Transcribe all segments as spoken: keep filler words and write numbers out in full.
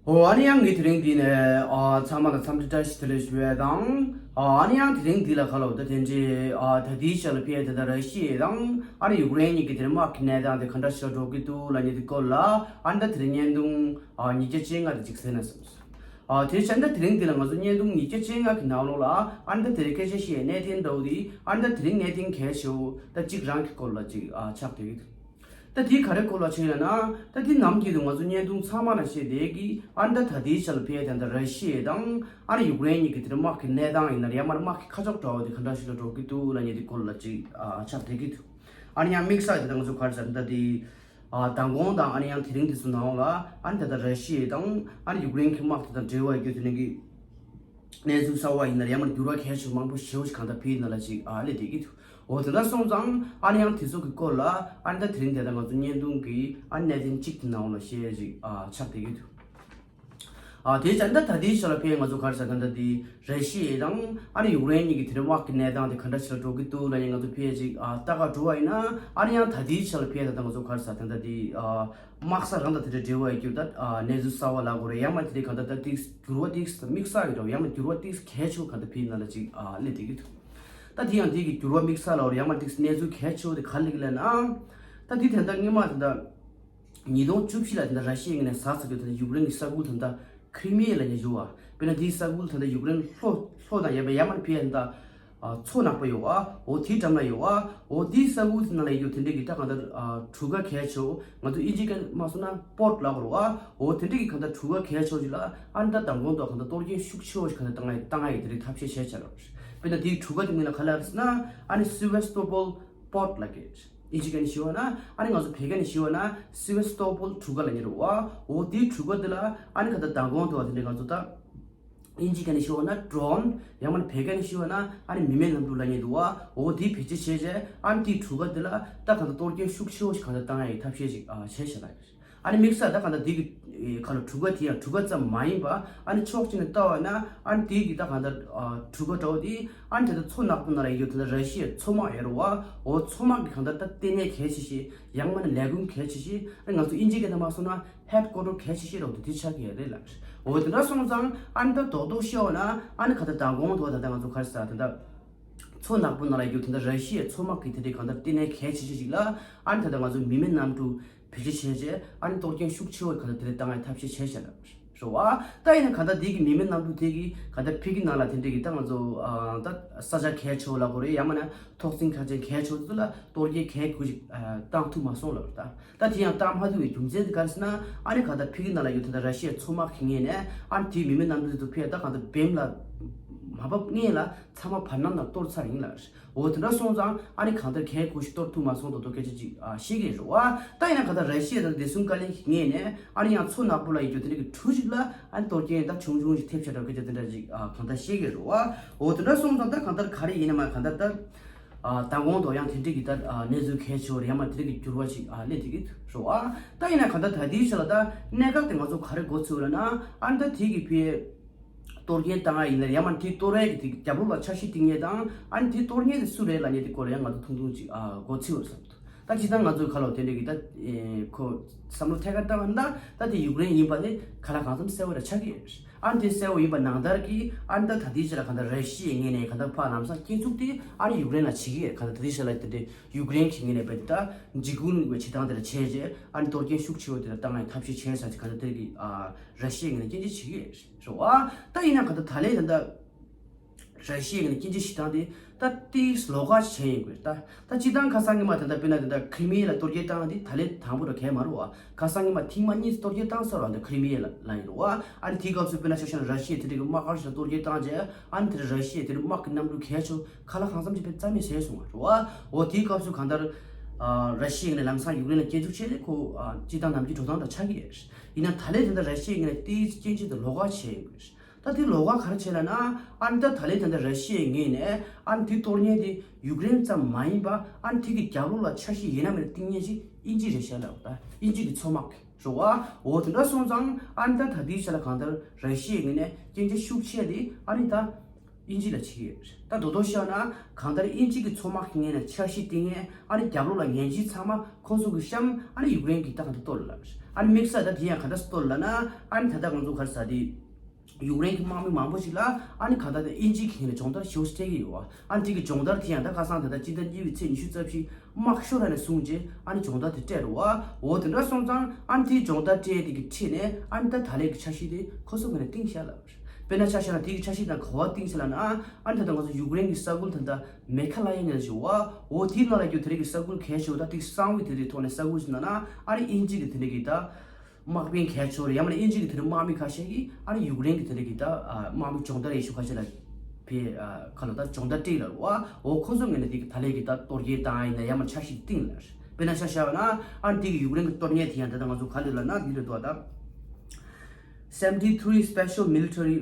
ཨོ་ཨ་ནི་ཡང་ངས་དེ་རིང་འདི་ནས་ཨ་ཚང་མ་ལ་འཚམས་འདྲི་བཀྲ་ཤིས་བདེ་ལེགས་ཞུ་ཡས་དང་། ཨ་ཨ་ནི་ཡང་དེ་རིང་འདི་ལ་ཁ་ལོ་ད་དེ་འདྲའི་ཨ་ད་ལྟའི་ཆ་ལ་ཕེ་ད་ད་ར་ཤི་ཡ་དང་ཨ་ནི་ཡུཀ་རེན་གཉིས་ཀྱི་དེ་རིང་དམག་གི་གནས་སྟངས་དེ་ག་འདྲ་ཞིག་ལ་འགྲོ་གི་འདུག་ལབ་མཁན་དེ་སྐོར་ལ་ཨ་ནི་ད་དེ་རིང་བརྙན་ཐུང་ཨ་ཉིས་བརྒྱ་བཅོ་ལྔ་དེ་ཅིག་གསན་ན་བསམ་སོང་། ཨ་དེ་བྱས་ན་དེ་རིང་འདི་ལ་ང་ཚོ་བརྙན་ཐུང་ཉིས་བརྒྱ་བཅོ་ལྔ་གི་ནང་ལོགས་ལ་ཨ་ནི་ད་དེ་རིང་སྐད་ཆ་བཤད་ཡས་གནད་དོན་འདྲ་བོ་དེ་ཨ་ནི་ད་དེ་རིང་གནད་དོན་གལ་ཆེ་བོ་ད་གཅིག་རང་གི་སྐོར་ལ་ཅིག་ཨ་ཆགས་བསྡད་ཀྱི་འདུག་ད་དེ་ག་རེ་སྐོར་ལ་བྱས་ལབ་ན། ད་དེ་ནམ་རྒྱུན་དུ་ང་ཚོ་བརྙན་ཐུང་ཚང་མ་ལ་བཤད་བསྡད་ཀྱི་ཨ་ནི་ད་ད་ལྟའི་ཆ་ལ་ཕེ་ད་ད་ར་ཤི་ཡ་དང་ཨ་ནི་ཡུཀ་རེན་གཉིས་ཀྱི་དེ་རིང་དམག་གི་གནས་སྟངས་ཡིན་ན་ཡང་མ་དམག་གི་ཁ་ཕྱོགས་འདྲ་བོ་དེ་ག་འདྲ་ཞིག་ལ་འགྲོ་གི་འདུག་ལབ་མཁན་དེ་སྐོར་ལ་ཅིག་ཨ་ཆགས་བསྡད་ཀྱི་འདུག་ཨ་ནི་ཡང་དམིགས་བསལ་དེ་ད་ང་ཚོ་ག་རེ་ཟེར་ད་དེ་ཨ་མདང་དགོང་དང་ཨ་ནི་ཡང་དེ་རིང་དེ་ཚོ་ནང་ལ་ཨ་ནི་ད་ད་ར་ཤི་ཡ་དང་ཨ་ནི་ཡུཀ་རེན་གྱི་དམག་དེ་དང་འབྲེལ་བ་ཡོད་དེ་ནས་ཀྱི་གནས་ཚུལ་གསར་བ་ཡིན་ན་ཡང་མ་འགྱུར་བ་གལ་ཆེ་མང་པོ་ཞེ་པོ་ཞིག་གང་ལྟར་ཕེ་ཡིན་ན་ལ་ཅིག་ཨ་སླེབས་བསྡད་ཀྱི་འདུག་འོ་དེ་འདྲ་སོང་ཙང་ཨ་ནི་ཡང་དེ་ཚོ་གི་སྐོར་ལ་ཨ་ནི་ད་དེ་རིང་དེ་ད་ང་ཚོ་བརྙན་ཐུང་གི་ཨ་ནི་གནད་དོན་གཅིག་གི་ནང་ལ་བཤད་ཅིག་ཨ་ཆགས་བསྡད་ཀྱི་འདུག་ཨ་དེ་བྱས་ད་ད་ལྟའི་ཆ་ལ་ཕེ་ང་ཚོ་ག་རེ་ཟེར་ད་ད་དེ་ར་ཤི་ཡ་དང་ཨ་ནི་ཡུཀ་རེན་གཉིས་ཀྱི་དེ་རིང་དམག་གི་གནས་སྟངས་དེ་ག་འདྲ་ཞིག་ལ་འགྲོ་གི་འདུག་ལབ་ཡིན་ང་ཚོ་ཕེ་ཅིག་ཨ་ལྟ་ག་འགྲོ་བ་ཡིན་ན་ཨ་ནི་ཡང་ད་ལྟའི་ཆ་ལ་ཕེ་ད་ད་ང་ཚོ་ག་རེ་ཟེར་ད་ད་དེ་ཨ་དམག་ས་རང་དང་དེ་འདྲ་འབྲེལ་བ་ཡོད་རྒྱུ་ད་ཨ་གནས་ཚུལ་གསར་བ་ལབ་དགོས་རེད། ཡང་མ་དེ་རིང་གང་ལྟར་ད་ཏིག་འགྱུར་བ་ཏིག་དམིགས་བསལ་ཡོད་རེད། ཡང་མ་འགྱུར་བ་ཏིག་གལ་ཆེ་བོ་གང་ལྟར་ཕེ་ཡིན་ན་ལ་ཅིག་ཨ་སླེབས་བསྡད་ཀྱི་འདུག་ད་དེ་ཡང་དེ་གི་འགྱུར་བ་དམིགས་བསལ་ལབ་དགོས་རེད། ཡང་མ་ཏིག་གནས་ཚུལ་གལ་ཆེ་བོ་དེ་ག་རེ་སླེབས་ཀྱི་ལབ་ན། ད་དེ་དེ་ལྟར་སྔོན་མ་དེ་ལྟར་ཉིས་སྟོང་བཅུ་བཞི་ལ་དེ་ལྟར་ར་ཤི་ཡའི་ངོས་ནས་ཟ་ཚ་རྒྱུ་དེ་ལྟར་ཡུཀ་རེན་གྱི་ས་ཁུལ་དེ་ལྟར་ཁི་རི་མི་ཡ་ལབ་མཁན་ཞིག་ཡོད་པ། དཔེར་ན་དེའི་ས་ཁུལ་དེ་ལྟར་ཡུཀ་རེན་ལྷོ་ལྷོ་དང་ཡ་པ་ཡ་མར་ཕེ་ཡ་དེ་ལྟར་ཨ་མཚོ་ནག་པོ་ཡོད་པ། འོ་དེའི་འགྲམ་ལ་ཡོད་པ། འོ་དེའི་ས་ཁུལ་དེ་ནང་ལ་ཡོད་རྒྱུ་དེ་འདྲས་ཀྱི་ད་གང་ལྟར་ཨ་གྲུ་ཁ་གལ་ཆེ་བོ་ང་ཚོ་དབྱིན་ཇིའི་སྐད་མ་སོང་ན་པོར་ཊི་ལབ་དགོས་རེད་པ། འོ་དེ་འདྲས་ཀྱི་གང་ལྟར་གྲུ་ཁ་གལ་ཆེ་བོ་ཅིག་ལ་ཨ་ནི་ད་མདང་དགོང་དུ་གང་ལྟར་གཏོར་སྐྱོན་ཤུགས་ཆེ་བོ་ཞིག་གང་ལྟར་བཏང་ཡ་དེ་འདྲས་ཐབས་ཤེས་བྱས་བྱས་ལ། དཔེར་ན་དེའི་གྲུ་ཁ་དེ་མིང་ལ་ག་རེ་ལབ་ཟེར་ན་ཨ་ནི་སི་ཝེ་སི་ཏོ་པོལ་པོར་ཊི་ལབ་ཀྱི། དབྱིན་ཇིའི་སྐད་ནས་ཞུས་པ་ན་ཨ་ནི་ང་ཚོ་བོད་སྐད་ནས་ཞུས་པ་ན་སི་ཝེ་སི་ཏོ་པོལ་གྲུ་ཁ་ལབ་མཁན་རེད་པ། འོ་དེའི་གྲུ་ཁ་དེ་ལ་ཨ་ནི་ག་ད་མདང་དགོང་དུ་བ་དེ་འདྲས་ང་ཚོ་ད་དབྱིན་ཇིའི་སྐད་ནས་ཞུས་པ་ན་ཌོ་རོན། ཡང་མིན་ན་བོད་སྐད་ནས་ཞུས་པ་ན་ཨ་ནི་མི་མེད་གནམ་གྲུ་ལབ་མཁན་འདུག་པ། འོ་དེ་བེད་སྤྱོད་བྱས་རྗེས་ཨ་ནི་དེའི་གྲུ་ཁ་དེ་ལ་ད་གང་ལྟར་གཏོར་སྐྱོན་ཤུགས་ཆེ་བོ་ཞིག་གང་ལྟར་བཏང་ཡ་ཡི་ཐབས་ཤེས་ཤིག་ཨ་བྱས་བྱས་ལ། ཨ་ནི་དམིགས་བསལ་ད་གང་ལྟར་དེ་གི་ཁ་ལ་གྲུ་ཁ་དེ་ཡང་གྲུ་ཁ་ཙམ་མ་ཡིན་པ་ཨ་ནི་ཕྱོགས་གཅིག་ནས་ལྟ་བ་ན་ཨ་ནི་དེ་གི་ད་གང་ལྟར་གྲུ་ཁ་འདྲ་བོ་དེ་ཨ་ནི་དེ་ལྟར་མཚོ་ནག་པོ་ནང་ལ་ཡོད་དེ་ལ་ར་ཤི་ཡའི་མཚོ་དམག་ཡོད་རེད་པ། འོ་མཚོ་དམག་གི་གང་ལྟར་ད་ལྟེ་གནས་གལ་ཆེ་ཤོས་ཡང་མིན་ན་ལས་ཁུངས་གལ་ཆེ་ཤོས་ཨ་ནི་ང་ཚོ་དབྱིན་ཇིའི་སྐད་ནང་མ་སོང་ན་ཧེཌ་ཀོ་ཊར་གལ་ཆེ་ཤོས་འདྲ་བོ་དེ་དེ་ཆགས་ཀྱི་ཡོད་རེད་ལ། འོ་དེ་འདྲ་སོང་ཙང་ཨ་ནི་ད་རྡོག་རྡོག་བཤད་པ་ན་ཨ་ནི་ག་ད་མདང་དགོང་དུ་བ་ད་ལྟ་ང་ཚོ་ག་རེ་ཟེར་དེ་འདྲ་མཚོ་ནག་པོ་ནང་ལ་ཡོད་དེ་འདྲ་ར་ཤི་ཡའི་མཚོ་དམག་གི་དེ་འདྲའི་གང་ལྟར་ལྟེ་གནས་གལ་ཆེ་ཤོས་ཤིག་ལ་ཨ་ནི་ད་ལྟ་ང་ཚོ་མི་མེད་གནམ་གྲུ་བེད་སྤྱོད་བྱས་རྗེས་ཨ་ནི་གཏོར་སྐྱོན་ཤུགས་ཆེ་བོ་ག་ད་དེ་འདྲ་བཏང་ཡ་ཐབས་ཤེས་བྱས་བྱས་ལ་རེད་པ། ད་ཡིན་ན་ག་ད་དེ་གི་མི་མེད་གནམ་གྲུ་དེ་གི་ག་ད་ཕི་གི་ནང་ལ་དེ་འདྲ་གི་ད་ང་ཚོ་ཨ་ད་ས་ཆ་གལ་ཆེ་བོ་ལབ་དགོས་རེད། ཡང་མིན་ན་ཐོག་འཛིན་ཁ་ཆེན་གལ་ཆེ་བོ་དེ་ཚོ་ལ་གཏོར་སྐྱོན་གལ་དགོས་ཤིག་ཨ་བཏང་ཐུབ་མ་སོང་ལབ་རེད་ད། ད་དེ་ཡང་བཏང་མ་ཐུབ་པའི་རྒྱུ་མཚན་དེ་ག་རེ་ཟེར་ན་ཨ་ནི་ག་ད་ཕི་གི་ནང་ལ་ཡོད་དེ་ད་ར་ཤི་ཡའི་མཚོ་དམག་གི་ངོས་ནས་ཨ་ནི་དེའི་མི་མེད་གནམ་གྲུ་དེ་ཚོ་ཕི་ཡ་ད་ག་ད་བེམ་ལ་མ་བབས་སྔོན་ལ་ཚང་མ་བར་སྣང་ལ་གཏོར་ཚར་ཡིན་ལ། འོ་དེ་འདྲ་སོང་ཙང་ཨ་ནི་གང་ལྟར་གལ་དགོས་ཤིག་གཏོར་ཐུབ་མ་སོང་དོ་དོ་སྐད་ཆ་ཅིག་ཨ་བཤད་ཀྱི་རེད་པ། ད་ཡིན་ན་གང་ལྟར་ར་ཤི་ཡ་དང་བདེ་སྲུང་བཀའ་བློན་གྱི་ངོས་ནས་ཨ་ནི་ཡང་མཚོ་ནག་པོ་ལ་ཡོད་རྒྱུ་དེ་འདྲ་གི་གྲུ་ཞིག་ལ་ཨ་ནི་གཏོར་སྐྱོན་ད་ཆུང་ཆུང་ཞིག་ཐེབས་བྱས་འདྲ་སྐད་ཆ་དེ་འདྲ་ཅིག་ཨ་གང་ལྟར་བཤད་ཀྱི་རེད་པ། འོ་དེ་འདྲ་སོང་ཙང་ད་གང་ལྟར་ག་རེ་ཡིན་ན་མ་གང་ལྟར་ད་ཨ་མདང་དགོང་དུ་ཡང་དེ་འདྲ་གི་ད་ཨ་གནས་ཚུལ་གལ་ཆེ་བོ་རེད། ཡང་མ་དེ་འདྲ་གི་འགྱུར་བ་ཞིག་ཨ་སླེབས་བསྡད་ཀྱི་རེད་པ། ད་ཡིན་ན་གང་ལྟར་ད་ལྟའི་ཆ་ལ་ད་གནད་འགག་དེ་ང་ཚོ་ག་རེ་མགོ་ཚོས་ཡོད་ལབ་ན་ཨ་ནི་ད་དེ་གི་ཕི་གཏོར་སྐྱོན་བཏང་ཡ་ཡིན་ན་ཡང་མ་དེ་གཏོར་ཡ་གི་དེ་རྒྱབ་ལོགས་ལ་འཆར་གཞི་བཏིང་ཡས་དང་ཨ་ནི་དེ་གཏོར་མཁན་དེ་སུ་རེད་ལབ་མཁན་དེ་སྐོར་ལ་ཡང་ང་ཚོ་ཐུང་ཐུང་ཅིག་ཨ་མགོ་ཚོས་པར་བསམ་འདུག་ད་སྤྱིར་བཏང་ང་ཚོའི་ཁ་ལོ་དེ་འདྲ་གི་ད་ཨེ་ཁོ་བསམ་བློ་ཐད་ཀར་བཏང་བ་ན་ད་དེ་ཡུཀ་རེན་ཡིན་པ་དེ་ཁ་ལ་གང་འཚམ་གསལ་བོ་ར་ཆགས་ཀྱི་ཡོད་རེད། ཨ་ནི་དེ་གསལ་བོ་ཡིན་པ་ནང་ལྟར་གྱི་ཨ་ནི་ད་ད་ལྟའི་ཆ་ལ་གང་ལྟར་ར་ཤི་ཡའི་ངོས་ནས་གང་ལྟར་ཕར་ལམ་སང་སྐྱོན་འཛུགས་དེ་ཨ་ནི་ཡུཀ་རེན་ལ་བྱེད་ཀྱི་ཡོད། གང་ལྟར་ད་ལྟའི་ཆ་ལ་དེ་འདྲ་ཡུཀ་རེན་གྱི་ངོས་ནས་བས་དེ་ད་འཇིགས་སྐུལ་བའི་བྱེད་སྟངས་དེ་ལ་བྱས་རྗེས་ཨ་ནི་གཏོར་སྐྱོན་ཤུགས་ཆེ་བོ་དེ་ལ་བཏང་ཡ་ཐབས་ཤེས་བྱས་ས་ཅིག་གང་ལྟར་དེ་གི་ཨ་ར་ཤི་ཡའི་ངོས་ནས་སྐྱོན་བརྗོད་བྱེད་ཀྱི་ཡོད་རེད་པ། ད་ཡིན་ན་ག་ད་ད་ལན་ད་ལྟ་ར་ཤི་ཡའི་ངོས་ནས་སྐྱོན་བརྗོད་བྱེད་སྟངས་དེ་ད་ཏིས་ལོགས་ཀ་བྱས་ཡིན་དགོས་ད། ད་སྤྱིར་བཏང་ཁ་སང་ཉི་མ་ད་ལྟ་དཔེར་ན་ད་ལྟ་ཁི་རི་མི་ཡ་ལ་གཏོར་སྐྱོན་བཏང་དེ་ད་ལན་དང་པོ་ར་གས་མ་རེད་པ། ཁ་སང་ཉི་མ་ཐེངས་མ་གཉིས་གཏོར་སྐྱོན་བཏང་ས་ར་ད་ཁི་རི་མི་ཡ་ལ་ལ་ཡིན་རེད་པ། ཨ་ནི་དེའི་སྐབས་སུ་དཔེར་ན་ཆ་བཞག་ན་ར་ཤི་ཡས་དེ་འདྲ་གི་དམག་སྒར་ཞིག་ལ་གཏོར་སྐྱོན་བཏང་རྗེས་ཨ་ནི་དེ་ར་ར་ཤི་ཡས་དེ་འདྲ་དམག་གི་གནམ་གྲུ་གལ་ཆེ་ཁ་ལ་གང་འཚམ་ཅིག་ཕར་རྩ་མེད་བཟོས་སོང་བ་རེད་པ། འོ་དེའི་སྐབས་སུ་གང་ལྟར་ཨ་ར་ཤི་ཡའི་ངོས་ནས་ལམ་སང་ཡུཀ་རེན་ལ་སྐྱོན་འཛུགས་བྱས་ཏེ་ཁོ་ཨ་སྤྱིར་བཏང་ནམ་རྒྱུན་འགྲོ་སྟངས་དང་ཆགས་ཀྱི་ཡོད་རེད། ཡིན་ན་ད་ལན་དེ་འདྲ་ར་ཤི་ཡའི་ངོས་ནས་དེའི་སྐྱོན་བརྗོད་དེ་ལོགས་ཀ་བྱས་ཡོད་རེད། ད་དེ་ལོགས་ཀ་ག་རེ་བྱས་ལབ་ན་ཨ་ནི་ད་ད་ལན་དེ་འདྲ་ར་ཤི་ཡའི་ངོས་ནས་ཨ་ནི་དེ་གཏོར་མཁན་དེ་ཡུཀ་རེན་ཙམ་མ་ཡིན་པ་ཨ་ནི་དེ་གི་རྒྱབ་ལོགས་ལ་འཆར་གཞི་ཡིན་ན་མིན་ན་བཏིང་མཁན་ཞིག་དབྱིན་ཇི་རེད་ཤག་ལབ་ད་དབྱིན་ཇི་གི་མཚོ་དམག་གི་རེད་པ། འོ་དེ་འདྲ་སོང་ཙང་ཨ་ནི་ད་ད་ལྟའི་ཆ་ལ་གང་ལྟར་ར་ཤི་ཡའི་ངོས་ནས་སྐྱོན་བརྗོད་ཤུགས་ཆེ་དེ་ཨ་ནི་ད་དབྱིན་ཇི་ལ་བྱེད་ཀྱི་ཡོད་རེད། ད་རྡོག་རྡོག་བཤད་ན་གང་ལྟར་དབྱིན་ཇི་གི་མཚོ་དམག་གི་ངོས་ནས་འཆར་གཞི་བཏིང་ངས་ཨ་ནི་རྒྱབ་ལོགས་ལ་ངན་ཇུས་ཚང་མ་ཁོ་ཚོ་གི་གཤམ་ཨ་ནི་ཡུཀ་རེན་གྱིས་ད་གང་ལྟར་གཏོར་ལ། ཨ་ནི་དམིགས་བསལ་ད་དེ་ཡང་ག་འདྲ་སྟོར་ལབ་ན། ཨ་ནི་ད་ལྟ་ང་ཚོ་ག་རེ་ཟེར་དེ། ཡུཀ་རེན་གྱི་དམག་མི་མང་པོ་ཞིག་ལ་ཨ་ནི་གང་ལྟར་དེ་དབྱིན་ཇི་གི་ངོས་ནས་སྦྱོང་བརྡར་ཞེ་པོ་ཅིག་སྤྲད་ཀྱི་ཡོད་པ། ཨ་ནི་དེ་གི་སྦྱོང་བརྡར་དེ་ཡང་ད་ཁ་སང་ད་ལྟ་སྤྱི་ཟླ་གཉིས་པའི་ཚེས་ཉི་ཤུ་རྩ་བཞི་དམག་ཤོར་ནས་བཟུང་རྗེས་ཨ་ནི་སྦྱོང་བརྡར་དེ་སྤྲད་རེད་པ། འོ་དེ་འདྲ་སོང་ཙང་ཨ་ནི་དེའི་སྦྱོང་བརྡར་སྤྲད་དེ་གི་ཁྲིད་ནས་ཨ་ནི་ད་ད་ལན་གྱི་འཆར་གཞི་དེ་ཁོ་ཚོ་ངོས་ནས་བཏིང་བཞག་ལབ། དཔེར་ན་ཆ་བཞག་ན་དེ་གི་འཆར་གཞི་དང་ག་པར་བཏིང་ཟེར་ལབ་ན། ཨ་ནི་ད་ལྟ་ང་ཚོ་ཡུཀ་རེན་གྱི་ས་ཁུལ་ད་ལྟ་མེ་ཁ་ལ་ཡ་ནས་ཞུ་བ། འོ་དེའི་ནང་ལ་གྱུར་དེ་རིགས་ཀྱི་ས་ཁུལ་གལ་ཆེ་བ་ད་དེ་གསང་བའི་དེ་རིགས་ཐོག་ནས་ས་ཁུལ་ཞིག་ནང་ན་ཨ་ནི་དབྱིན་ཇི་གི་དེ་རིགས་ཀྱི་ད། དམག་དཔོན་གལ་ཆེ་བ་རེད། ཡང་མིན་ན་དབྱིན་ཇི་གི་དེ་རིང་དམག་མི་ཁ་ཤས་ཀྱིས་ཨ་ནི་ཡུཀ་རེན་གྱི་དེ་རིང་གི་ད་ཨ་དམག་མི་སྦྱོང་བརྡར་ཡེ་ཤུ་ཁ་ཤས་ལ་ཕེ་ཨ་ཁ་ལོ་ད་སྦྱོང་བརྡར་སྤྲད་ལ་རུ་བ། འོ་ཁོ་ཚོ་ངོས་ནས་དེ་གི་ད་ལན་གྱི་ད་གཏོར་རྒོལ་བཏང་ཡིན་ན་ཡང་མིན་ན་འཆར་གཞི་བཏིང་ལ་རེད། དཔེར་ན་ཆ་བཞག་ན་ཨ་ནི་དེ་གི་ཡུཀ་རེན་གྱི་གཏོར་རྒོལ་དེ་ཡང་ད་ལྟ་ང་ཚོ་ག་ལེ་ལ་ན་དེ་རེད་དོ་ད། Seventy three Special Military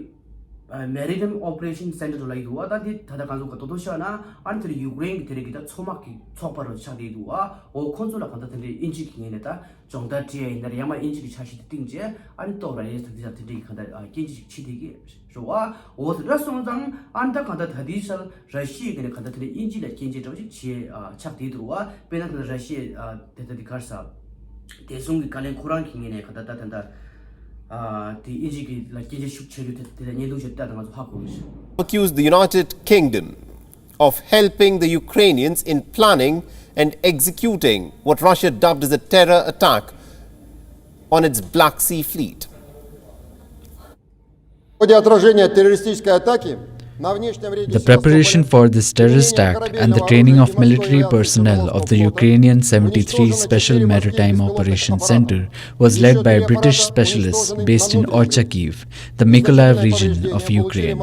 Maritime Operation Center ལ་ཡི་འདུག་བ། ད་དེ་ད་ལྟ་གང་ཚོ་ག་དོ་དོ་ཤ་ན་ཨ་ནི་དེ་ཡུཀ་རེན་གྱི་དེ་རིང་གི་ད་མཚོ་དམག་གི་ཚོགས་པ་རུ་ཆགས་དེ་འདུག་བ། འོ་ཁོ་ཚོ་ལ་གང་ལྟར་དེ་འདྲའི་དབྱིན་ཇི་གི་ངོས་ནས་ད་སྦྱོང་བརྡར་སྤྲད་ཡིན་ན་ཡང་མིན་ན་དབྱིན་ཇི་གི་འཆར་གཞི་དེ་བཏིང་རྗེས་ཨ་ནི་གཏོར་ར་ཡེ་ད་དེ་ད་དེ་འདྲའི་གི་གང་ལྟར་སྐྱོན་ཅིག་ཕྱི་དེ་གི་རེད་བ། འོ་དེ་འདྲ་སོང་ཙང་ཨ་ནི་ད་གང་ལྟར་ད་དེའི་ཤར་ར་ཤི་ཡའི་ངོས་ནས་གང་ལྟར་དེ་འདྲའི་དབྱིན་ཇི་ལ་སྐྱོན་ཅིག་འདྲ་བོ་ཅིག་བྱས་ཆགས་དེ་འདུག་བ། དཔེར་ན་ད་ར་ཤི་ཡའི་དེ་ད་དེ་གར་ས། བདེ་སྲུང་གི་བཀའ་བློན་ཁོ་རང་གི་ངོས་ནས་ག་ད་ད་ད་ད། ཨ་དེ་དབྱིན་ཇི་གི་ལ་སྐྱོན་བརྗོད་ཤུགས་ཆེ་རྒྱུ་དེ་དེ་ལ་བརྙན་ཐུང་ཞིག་ལྟ་དང་ང་ཚོ་ཧ་གོ་གི་ཞིག accused the United Kingdom of helping the Ukrainians in planning and executing what Russia dubbed as a terror attack on its Black Sea Fleet. В ходе отражения террористической атаки на внешнем рейде The preparation for this terrorist act and the training of military personnel of the Ukrainian seventy-three Special Maritime Operation Center was led by British specialists based in Ochakiv, the Mykolaiv region of Ukraine.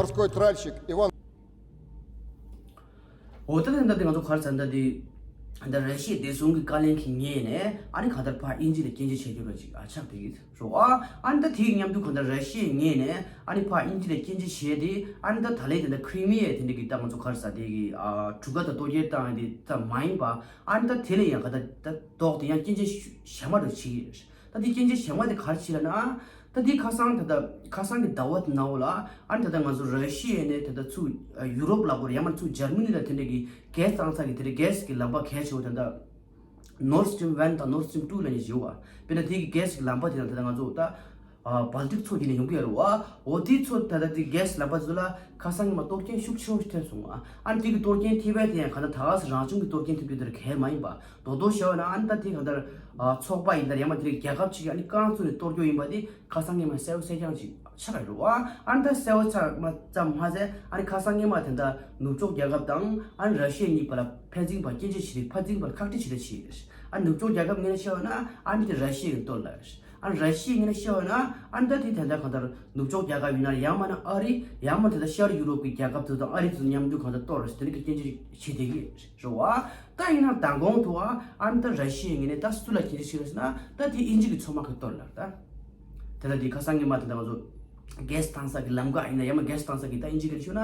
འོ་ད་ལྟ་འདི་ང་ཚོ་ག་རེ་ཟེར་ན་འདི། འདི་ར་ཤི་ཡའི་བདེ་སྲུང་གི་བཀའ་བློན་གྱི་ངོས་ནས་ཨ་ནི་གང་ལྟར་ཕར་དབྱིན་ཇི་ལ་སྐྱོན་བརྗོད་བྱེད་རྒྱུ་ར་ཅིག་ཨ་ཆགས་བསྡད་ཀྱི་རེད་བ། ཨ་ནི་ད་དེའི་མཉམ་དུ་གང་ལྟར་ར་ཤི་ཡའི་ངོས་ནས་ཨ་ནི་ཕར་དབྱིན་ཇི་ལ་སྐྱོན་བརྗོད་བྱས་ཏེ་ཨ་ནི་ད་ད་ལན་དེ་འདྲ་ཁི་རི་མི་ཡའི་དེ་འདྲ་གི་ད་ང་ཚོ་ག་རེ་ཟེར་དེ་གི་ཨ་གྲུ་ཁ་ད་གཏོར་རྒོལ་བཏང་དེ་ད་མ་ཡིན་པ། ཨ་ནི་ད་དེ་ལ་ཡང་ག་ད་ད་ལྡོག་སྟེ་ཡང་སྐྱོན་བརྗོད་གཞན་པ་ར་བྱེད་ཀྱི་རེད། ད་དེ་སྐྱོན་བརྗོད་གཞན་པ་དེ་ག་རེ་བྱེད་ལབ་ན། ད་དེ་ཁ་སང་ད་ལྟ་ཁ་སང་གི་ཟླ་བ་དེ་ནང་ལ་ཨ་ནི་ད་ལྟ་ང་ཚོ་ར་ཤི་ཡ་ནས་ད་ལྟ་ཚུར་ཡུ་རོབ་ལ་གོ་རེ་ཡང་མ་ཚུར་འཇར་མ་ནི་ལ་དེ་འདྲ་གི་གེ་སི་བཏང་ས་གི་དེ་འདྲ་གེ་སི་གི་ལམ་པ་གལ་ཆེ་བོ་ད་ལྟ་Nord Stream one དང་Nord Stream two ལབ་ནས་བརྗོད་པ། དཔེར་ན་དེ་གི་གེ་སི་གི་ལམ་པ་དེ་ནང་ད་ལྟ་ང་ཚོ་ད་བལ་ཏིག་མཚོ་དེ་ནས་ཡོང་གི་ཡོད་རེད་བ། འོ་དེ་ཚོ་ད་ལྟ་དེ་གེ་སི་ལམ་པ་ཚོ་ལ་ཁ་སང་ཉི་མ་གཏོར་སྐྱོན་ཤུགས་ཆེ་བོ་ཞིག་ཐེབས་སོང་བ། ཨ་ནི་དེ་གི་གཏོར་སྐྱོན་ཐེབས་པ་དེ་ཡང་ག་ད་ད་ག་སེ་རང་བྱུང་གི་གཏོར་སྐྱོན་ཐེབས་རྒྱུ་དེ་ར་གལ་མ་ཡིན་པ། རྡོག་རྡོག་བཤད་པ་ན་ཨ་ནི་ད་དེ་གང་ལྟར་ཨ་ཚོགས་པ་ཡིན་ད་ཡང་མ་དེ་རིགས་རྒྱལ་ཁབ་ཅིག་གིས་ཨ་ནི་རྐང་བཙུགས་ནས་གཏོར་རྒྱུ་ཡིན་པ་དེ་ཁ་སང་ཉི་མ་གསལ་པོ་གསལ་རྐྱང་ཅིག་ཆགས་ཡོད་རེད་བ། ཨ་ནི་ད་གསལ་པོ་ཆགས་མ་ཙམ་མ་ཟད་ཨ་ནི་ཁ་སང་ཉི་མ་དེ་འདྲ་ནུབ་ཕྱོགས་རྒྱལ་ཁབ་དང་ཨ་ནི་ར་ཤི་ཡ་གཉིས་བར་ལ་ཕན་ཚུན་བར་སྐྱོན་བརྗོད་བྱེད་རེས་ཕར་ཕན་ཚུན་བར་ཁག་དཀྲི་བྱེད་རེས་བྱེད། ཨ་ནི་ནུབ་ཕྱོགས་རྒྱལ་ཁབ་ངོས་ནས་བཤད་པ་ན་ཨ་ནི་དེ་ར་ཤི་ཡ་གི་གཏོར་ལ། ཨ་ནི་ར་ཤི་ཡའི་ངོས་ནས་བཤད་པ་ན་ཨ་ནི་ད་དེ་དེ་འདྲ་གང་ལྟར་ནུབ་ཕྱོགས་རྒྱལ་ཁབ་ཡིན་ན་ཡང་མིན་ན་ཨ་རི་ཡང་མིན་ད་ལྟ་ཤར་ཡུ་རོབ་ཀྱི་རྒྱལ་ཁབ་ཚོ་དང་ཨ་རི་ཚོ་མཉམ་དུ་གང་ལྟར་གཏོར་རེས་དེ་འདྲ་གི་སྐྱོན་བརྗོད་བྱེད་བསྡད་ཀྱི་རེད་བ། ད་ཡིན་ན་མདང་དགོང་དུ་ཨ་ཨ་ནི་ད་ར་ཤི་ཡའི་ངོས་ནས་ད་སུ་ལ་སྐྱོན་བརྗོད་བྱེད་རེད་ཟེར་ན་ད་དེ་དབྱིན་ཇི་གི་མཚོ་དམག་གི་གཏོར་ལ་ད། དེ་ལ་དེ་ཁ་སང་ཉི་མ་དེ་འདྲ་ང་ཚོ་གེ་སི་བཏང་ས་གི་ལམ་ཁ་ཡིན་ན་ཡང་མིན་གེ་སི་བཏང་ས་གི་ད་དབྱིན་ཇི་སྐད་ནས་ཞུ་ན་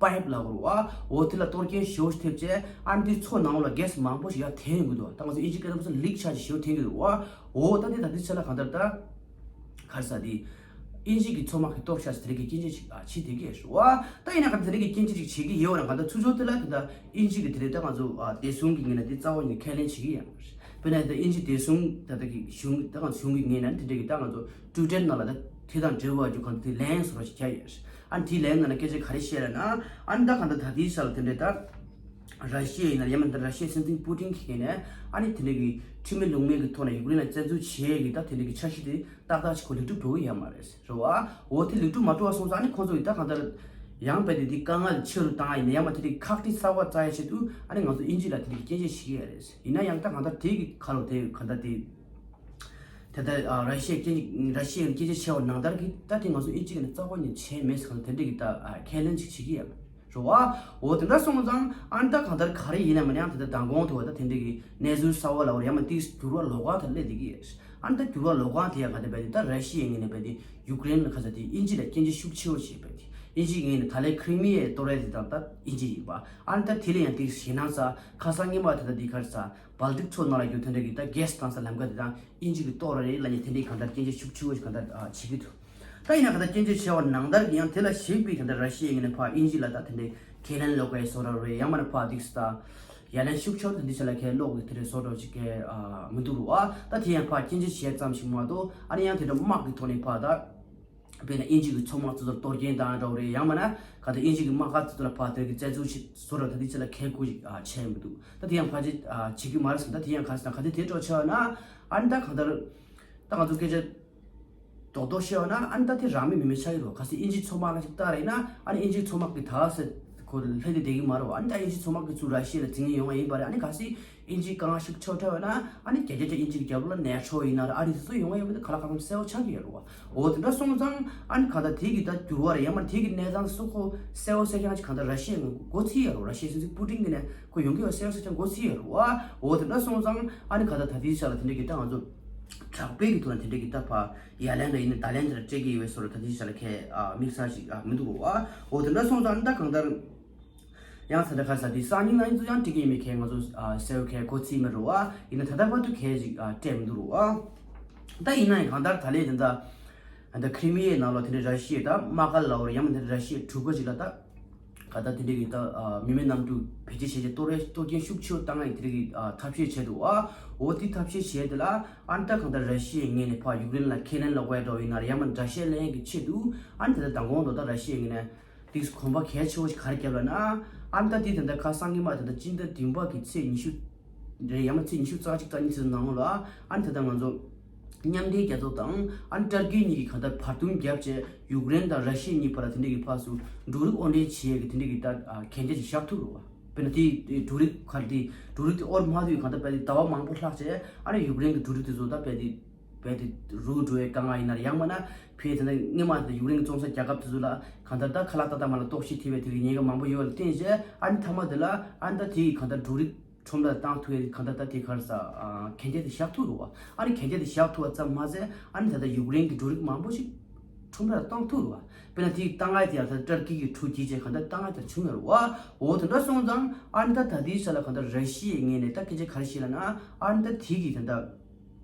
པའིབ་ལབ་དགོས་རེད་བ། འོ་དེ་ལ་གཏོར་སྐྱོན་ཞེ་པོ་ཐེབས་རྗེས་ཨ་ནི་དེ་མཚོ་ནང་ལ་གེ་སི་མང་པོ་ཞིག་ཡར་ཐོན་ཡོང་གི་འདུག་ད་ང་ཚོ་དབྱིན་ཇི་སྐད་ནང་ལིག་ཆགས་ཞེ་པོ་ཐོན་གྱི་འདུག་བ། འོ་ད་དེ་ད་དེ་ཆ་ལ་གང་ལྟར་ད་ག་རེ་ཟེར་དེ་དབྱིན་ཇི་གི་མཚོ་དམག་གི་གཏོར་ཤག་ཟེར་དེ་རིགས་ཀྱི་སྐྱོན་བརྗོད་ཅིག་ཨ་བྱེད་བསྡད་ཀྱི་རེད་བ། ད་ཡིན་ན་ག་དེ་རིགས་ཀྱི་སྐྱོན་བརྗོད་ཅིག་བྱེད་ཀྱི་ཡོད་ན་ག་ད་ཚུར་ཕྱོགས་དེ་ལ་དེ་ད་དབྱིན་ཇི་གི་དེ་རིགས་ད་ང་ཚོ་ཨ་བདེ་སྲུང་གི་ངོས་ནས་དེ་རྩ་བ་ཉིད་ནས་ཁས་ལེན་བྱེད་ཀྱི་ཡོད་མ་རེད། དཔེར་ན་ད་དབྱིན་ཇི་བདེ་སྲུང་ད་ལྟ་གི་གཞུང་ད་ང་གཞུང་གི་ངོས་ནས་དེ་འདྲ་གི་ད་ང་ཚོ་ཊུའི་ཊར་ནང་ལ་ད་དེ་དང་འབྲེལ་བ་རྒྱུ་གང་དེ་ལན་སོགས་ཞིག་རྒྱག་ཡོད་རེད། ཨ་དེའི་ལན་ནང་ལ་སྐད་ཆ་ག་རེ་བཤད་རེད་ན། ཨ་ནི་ད་གང་ལྟར་ད་ལྟའི་ཆ་ལ་དེ་འདྲའི་ད་ར་ཤི་ཡ་ཡིན་ན་ཡང་མིན་ད་ར་ཤི་ཡའི་སྲིད་འཛིན་པུ་ཏིན་གྱི་ངོས་ནས་ཨ་ནི་དེ་འདྲ་གི་ཁྲིམས་མེད་ལུགས་མེད་ཀྱི་ཐོག་ནས་ཡུཀ་རེན་ལ་བཙན་འཛུལ་བྱེད་ཡས་ཀྱི་ད་དེ་འདྲ་གི་འཆར་གཞི་དེ་ཏག་ཏག་ཅིག་ཁོ་ལེགས་གྲུབ་འགྲོ་གི་ཡོད་མ་རེད། རེད་བ། འོ་དེ་ལེགས་གྲུབ་མ་འགྲོ་བ་སོང་ཙང་ཨ་ནི་ཁོང་ཚོ་ཡིས་ད་གང་ལྟར་ཡང་རྦད་དེ་དེ་དཀའ་ངལ་ཆེ་རུ་བཏང་ཡ་ཡིན་ན་ཡང་མ་དེ་དེ་ཁག་དཀྲི་གསར་པ་བཙལ་ཡ་ཆེད་དུ་ཨ་ནི་ང་ཚོ་དབྱིན་ཇི་ལ་དེ་འདྲ་གི་སྐྱོན་བརྗོད་བྱེད་ཀྱི་ཡོད་རེད། ཡིན་ན་ཡང་ད་གང་ལྟར་དེ་གི་ཁ་ལོ་དེ་གང་ལྟར་དེ། དེ་ལྟར་ཨ་ར་ཤི་ཡའི་སྐད་ར་ཤི་ཡའི་སྐད་ཆ་བཤད་པ་ནང་ལྟར་གྱི་ད་དེ་ང་ཚོ་དབྱིན་ཇི་གི་ནས་རྩ་བ་ཉིད་བྱས་མེད་ཟེར་གང་དེ་འདྲ་གི་ད་ཨ་ཁས་ལེན་ཅིག་བྱེད་ཀྱི་ཡོད་རེད་བ། འོ་དེ་འདྲ་སོང་ཙང་ཨ་ནི་ད་གང་ལྟར་ག་རེ་ཡིན་ན་མིན་ན་ཡང་དེ་ལྟར་མདང་དགོང་དུ་བ་ད་དེ་འདྲ་གི་གནས་ཚུལ་གསར་བ་ལ་བར་ཡང་མ་ཏིག་འགྱུར་བ་ལོག་གང་དེ་སླེབས་བསྡད་ཀྱི་ཡོད། ཨ་ནི་ད་འགྱུར་བ་ལོག་གང་དེ་ཡང་ག་དེ་བས་དེ་ད་ར་ཤི་ཡའི་ངོས་ནས་བས་དེ་ཡུཀ་རེན་ལ་ཁ་ས་དེ་དབྱིན་ཇི་ལ་སྐྱོན་བརྗོད་ཤུགས་ཆེ་བོ་བྱས་བས་དེ་དབྱིན་ཇིའི་ངོས་ནས་ད་ལན་ཁི་རི་མི་ཡའི་གཏོར་ཡ་དེ་དང་ད་དབྱིན་ཇི་ཡིན་པ། ཨ་ནི་ད་དེ་ལ་ཡང་ཏིག་ཞེད་སྣང་ཚ་ཁ་སང་ཉི་མ་དེ་ད་དེ་ག་རེ་ཟེར། བལ་ཏིག་མཚོ་ནང་ལ་རྒྱུ་དེ་འདྲ་གི་ད་གེ་སི་བཏང་ས་ལམ་ཁ་དེ་དང་དབྱིན་ཇི་གི་གཏོར་རེད་ལབ་ནས་དེ་འདྲའི་གང་ལྟར་སྐྱོན་བརྗོད་ཤུགས་ཆེ་བོ་ཞིག་གང་ལྟར་ཨ་བྱེད་ཀྱི་འདུག་ད་ཡིན་ན་གང་ལྟར་སྐྱོན་བརྗོད་བྱས་པ་ནང་ལྟར་གྱི་ཡང་དེ་ལ་གཞིགས་པའི་གང་ལྟར་ར་ཤི་ཡའི་ངོས་ནས་ཕར་དབྱིན་ཇི་ལ་ད་དེ་འདྲའི་ཁས་ལེན་ལོག་པའི་བཟོ་འདྲ་རེད། ཡང་མིན་ན་ཕར་ཏིག་ས་ད་ ཡ་ལན་ཤུགས་ཆེ་བ་དེ་འདྲ་ཞིག་ལ་ཁའི་གློག་གི་དེ་འདྲའི་བཟོ་འདྲ་ཞིག་གའི་ཨ་མི་འདུག་རུ་ཨ། ད་དེ་ཡང་ཕར་སྐྱིན་ཆ་བྱས་ཙམ་ཞིག་མ་གཏོགས་ཨ་ནི་ཡང་དེ་འདྲ་དམག་གི་ཐོག་ནས་ཕར་ད་དཔེར་ན་དབྱིན་ཇི་གི་མཚོ་དམག་ཚོ་ཚོར་གཏོར་སྐྱོན་བཏང་འདྲ་བོ་རེད། ཡང་མིན་ན་ག་ད་དབྱིན་ཇི་གི་དམག་སྒར་ཚོ་ལ་ཕར་དེ་གི་རྩད་འཛུགས་ཞིག་བཟོ་འདྲ་ད་དེ་ཅི་ལ་ཁའི་གུ་ཞིག་ཨ་བྱས་མི་འདུག་ད་དེ་ཡང་ཕར་ཅིག་ཨ་བྱེད་ཀྱི་མ་རེད་ཟེར། ད་དེ་ཡང་ག་ཟེར་ན་ག་དེ་དེ་འདྲ་ཆགས་ན་ཨ་ནི་ད་གང་ལྟར། ད་ང་ཚོ་སྐད་ཆ་རྡོག་རྡོག་བཤད་པ་ན་ཨ་ནི་ད་དེ་རང་མོས་མི་མེད་ཆགས་ཀྱི་རེད། གལ་སྲིད་དབྱིན་ཇིའི་མཚོ་དམག་ལ་ཞིག་བལྟ་རེད་ན་ཨ་ནི་དབྱིན་ཇིའི་མཚོ་དམག་གི་ད་ཟེར་ཁོ་ལྷོད་དེ་བསྡད་ཀྱི་མ་རེད་བ། ཨ་ནི་ད་དབྱིན་ཇིའི་མཚོ་དམག་གི་ཚུར་ར་ཤི་ཡ་ལ་འཛིང་ཡ་ཡོང་བ་ཡིན་པ་རེད། ཨ་ནི་གལ་སྲིད་དབྱིན་ཇིའི་དཀའ་ངལ་ཞིག་ཆགས་འཕྲད་པ་ན་ཨ་ནི་རྒྱ་རྒྱ་ཆ་དབྱིན་ཇི་གི་རྒྱབ་ལོགས་ལ་ནེ་ཊོ་ཡིན་ན་རེད། ཨ་རི་དེ་ཚོ་ཡོང་བ་ཡོད་པ་དེ་ག་ལ་གང་འཚམ་གསལ་པོ་ཆགས་ཀྱི་ཡོད་རེད་བ། འོ་དེ་འདྲ་སོང་ཙང་ཨ་ནི་ག་ད་དེ་གི་ད་འགྱུར་བ་རེད། ཡང་མིན་ན་དེ་གི་གནས་སྟངས་སུ་ཁོ་གསལ་པོ་གསལ་རྐྱང་ཅིག་ག་ད་ར་ཤི་ཡའི་མགོ་ཚོས་ཡ་རེད་བ། ར་ཤི་ཡའི་སྲིད་འཛིན་པུ་ཏིན་གི་ནས་ཁོ་ཡོང་གི་ཡོད་གསལ་པོ་གསལ་རྐྱང་མགོ་ཚོས་ཡ་རེད་བ། འོ་དེ་འདྲ་སོང་ཙང་ཨ་ནི་ག་ད་ད་དེའི་ཆ་ལ་དེ་འདྲ་གི་ད་ང་ཚོ་དྲག་པོའི་གི་ཐོག་ནས་དེ་འདྲ་གི་ད་ཕར་ཡ་ལན་ལ་ཡིན་ན་ད་ལན་དེ་ལ་སྤྲད་ཀྱི་ཡོད་པའི་བཟོ་འདྲ་ད་དེའི་ཆ་ལ་ཁའི་ཨ་དམིགས་བསལ་ཞིག་ཨ་མི་འདུག་རུ་བ། འོ་དེ་འདྲ་སོང་ཙང་ཨ་ནི་ད་གང་ལྟར། ཡང་ས་ད་ག་ས་དེ་སང་ཉིན་ནང་ཡིན་ཚུལ་ཡང་འགྲིག་གི་ཡིན་མིན་ཁའི་ང་ཚོ་ཨ་གསལ་པོ་ཁའི་གོ་ཚིག་མེད་རུ་བ། ཡིན་ན་ད་ལྟ་བར་དུ་ཁའི་ཅིག་ཨ་སྤྲད་མི་འདུག་རུ་བ། ད་ཡིན་ན་ཡང་གང་ལྟར་ད་ལན་དེ་འདྲ་ད་ཁྲི་མི་ཡའི་ནང་ལོགས་དེ་འདྲའི་ར་ཤི་ཡའི་ད་དམག་སྒར་ལ་འོར་ཡང་མིན་དེ་འདྲའི་ར་ཤི་ཡའི་གྲུ་ཁ་ཅིག་ལ་ད་ག་ད་དེ་འདྲའི་གི་ད་ཨ་མི་མེད་གནམ་གྲུ་བེད་སྤྱོད་བྱས་རྗེས་གཏོར་བའི་གཏོར་སྐྱོན་ཤུགས་ཆེ་བོ་བཏང་ཡ་དེ་འདྲའི་གི་ཨ་ཐབས་ཤེས་བྱས་འདུག་བ། འོ་དེ་ཐབས་ཤེས་བྱས་དེ་ལ་ཨ་ནི་ད་གང་ལྟར་ར་ཤི་ཡའི་ངོས་ནས་ཕར་ཡུཀ་རེན་ལ་ཁས་ལེན་ལ་དགོས་འགྲོ་ཡིན་ན་རེད། ཡང་མིན་དགྲ་ཤ་ལེན་ཡ་གི་ཆེད་དུ་ཨ་ནི་ད་ལྟ་མདང་དགོང་དུ་ད་ར་ཤི་ཡའི་ངོས་ནས། དེས་གོམ་པ་གལ་ཆེ་བོ་ཞིག་ག་རེ་བརྒྱབ་ལབ་ན། ཨ་ནི་ད་དེ་ད་ལྟ་ཁ་སང་ཉི་མ་ད་ལྟ་སྤྱི་ཟླ་བདུན་པ་གི་ཚེས་ཉི་ཤུ་རེད། ཡང་ན་ཚེས་ཉི་ཤུ་རྩ་གཅིག་རྩ་གཉིས་ཚེས་ནང་ལ་ཨ་ནི་ད་ལྟ་ང་ཚོ་མཉམ་འབྲེལ་རྒྱལ་ཚོགས་དང་ཨ་ནི་ཏར་ཀི་གཉིས་ཀྱིས་གང་ལྟར་བར་འདུམ་བརྒྱབ་བྱས་ཡུཀ་རེན་དང་ར་ཤི་ཡ་གཉིས་བར་ལ་དེ་འདྲ་གི་ཕར་ཚུར་འབྲུ་རིགས་དབོར་འདྲེན་བྱེད་ཡས་ཀྱི་དེ་འདྲ་གི་ད་གན་རྒྱ་ཞིག་བཞག་ཐུབ་རེད་བ། དཔེར་ན་དེ་འབྲུ་རིགས་ག་རེ་དེ་འབྲུ་རིགས་དེ་དབོར་མ་ཐུབ་ཡས་གང་ལྟར་དཔེ་དེ་ཟླ་བ་མང་པོ་ལྷག་བྱས་ཨ་ནི་ཡུཀ་རེན་གྱི་འབྲུ་རིགས་དེ་ཚོ་ད་དཔེ་དེ། བས་དེ་རུལ་འགྲོ་བའི་དཀའ་ངལ་ཡིན་ན་ཡང་མིན་ན་བས་དེ་ནས་སྔོན་མ་དེ་ཡུཀ་རེན་གྱི་བཙོང་ས་རྒྱལ་ཁབ་དེ་ཚོ་ལ་གང་ལྟར་ད་ཁ་ལག་ཏག་ཏག་མ་ལ་ལྟོགས་ཤི་ཐེབས་པའི་དེ་གི་ཉེན་ཁ་མང་པོ་ཡོད་པ་ལ་བརྟེན་བྱས་ཨ་ནི་མཐའ་མ་དེ་ལ་ཨ་ནི་ད་དེ་གི་གང་ལྟར་འབྲུ་རིགས་ཁྲོམ་ར་ལ་བཏང་ཐུབ་ཡས་གང་ལྟར་ད་དེ་ག་རེ་ཟ་གན་རྒྱ་དེ་བཞག་ཐུབ་རེད་བ། ཨ་ནི་གན་རྒྱ་དེ་བཞག་ཐུབ་པ་ཙམ་མ་ཟད་ཨ་ནི་ད་ལྟ་ཡུཀ་རེན་གྱི་འབྲུ་རིགས་མང་པོ་ཞིག་ཁྲོམ་ར་ལ་བཏང་ཐུབ་རེད་བ། དཔེར་ན་དེ་གི་ད་སྔ་དེ་ཡང་ད་ཏར་ཀི་གི་གྲུ་བརྒྱུད་བྱས་གང་ལྟར་ད་སྔ་དེར་བྱུང་ཡོད་རེད་བ། འོ་དེ་འདྲ་སོང་ཙང་ཨ་ནི་ད་ད་དེའི་ཆ་ལ་གང་ལྟར་ར་ཤི་ཡའི་ངོས་ནས་ད་སྐད་ཆ་ག་རེ་བཤད་ལབ་ན་ཨ་ནི་ད་དེ་གི་གང་ལྟར།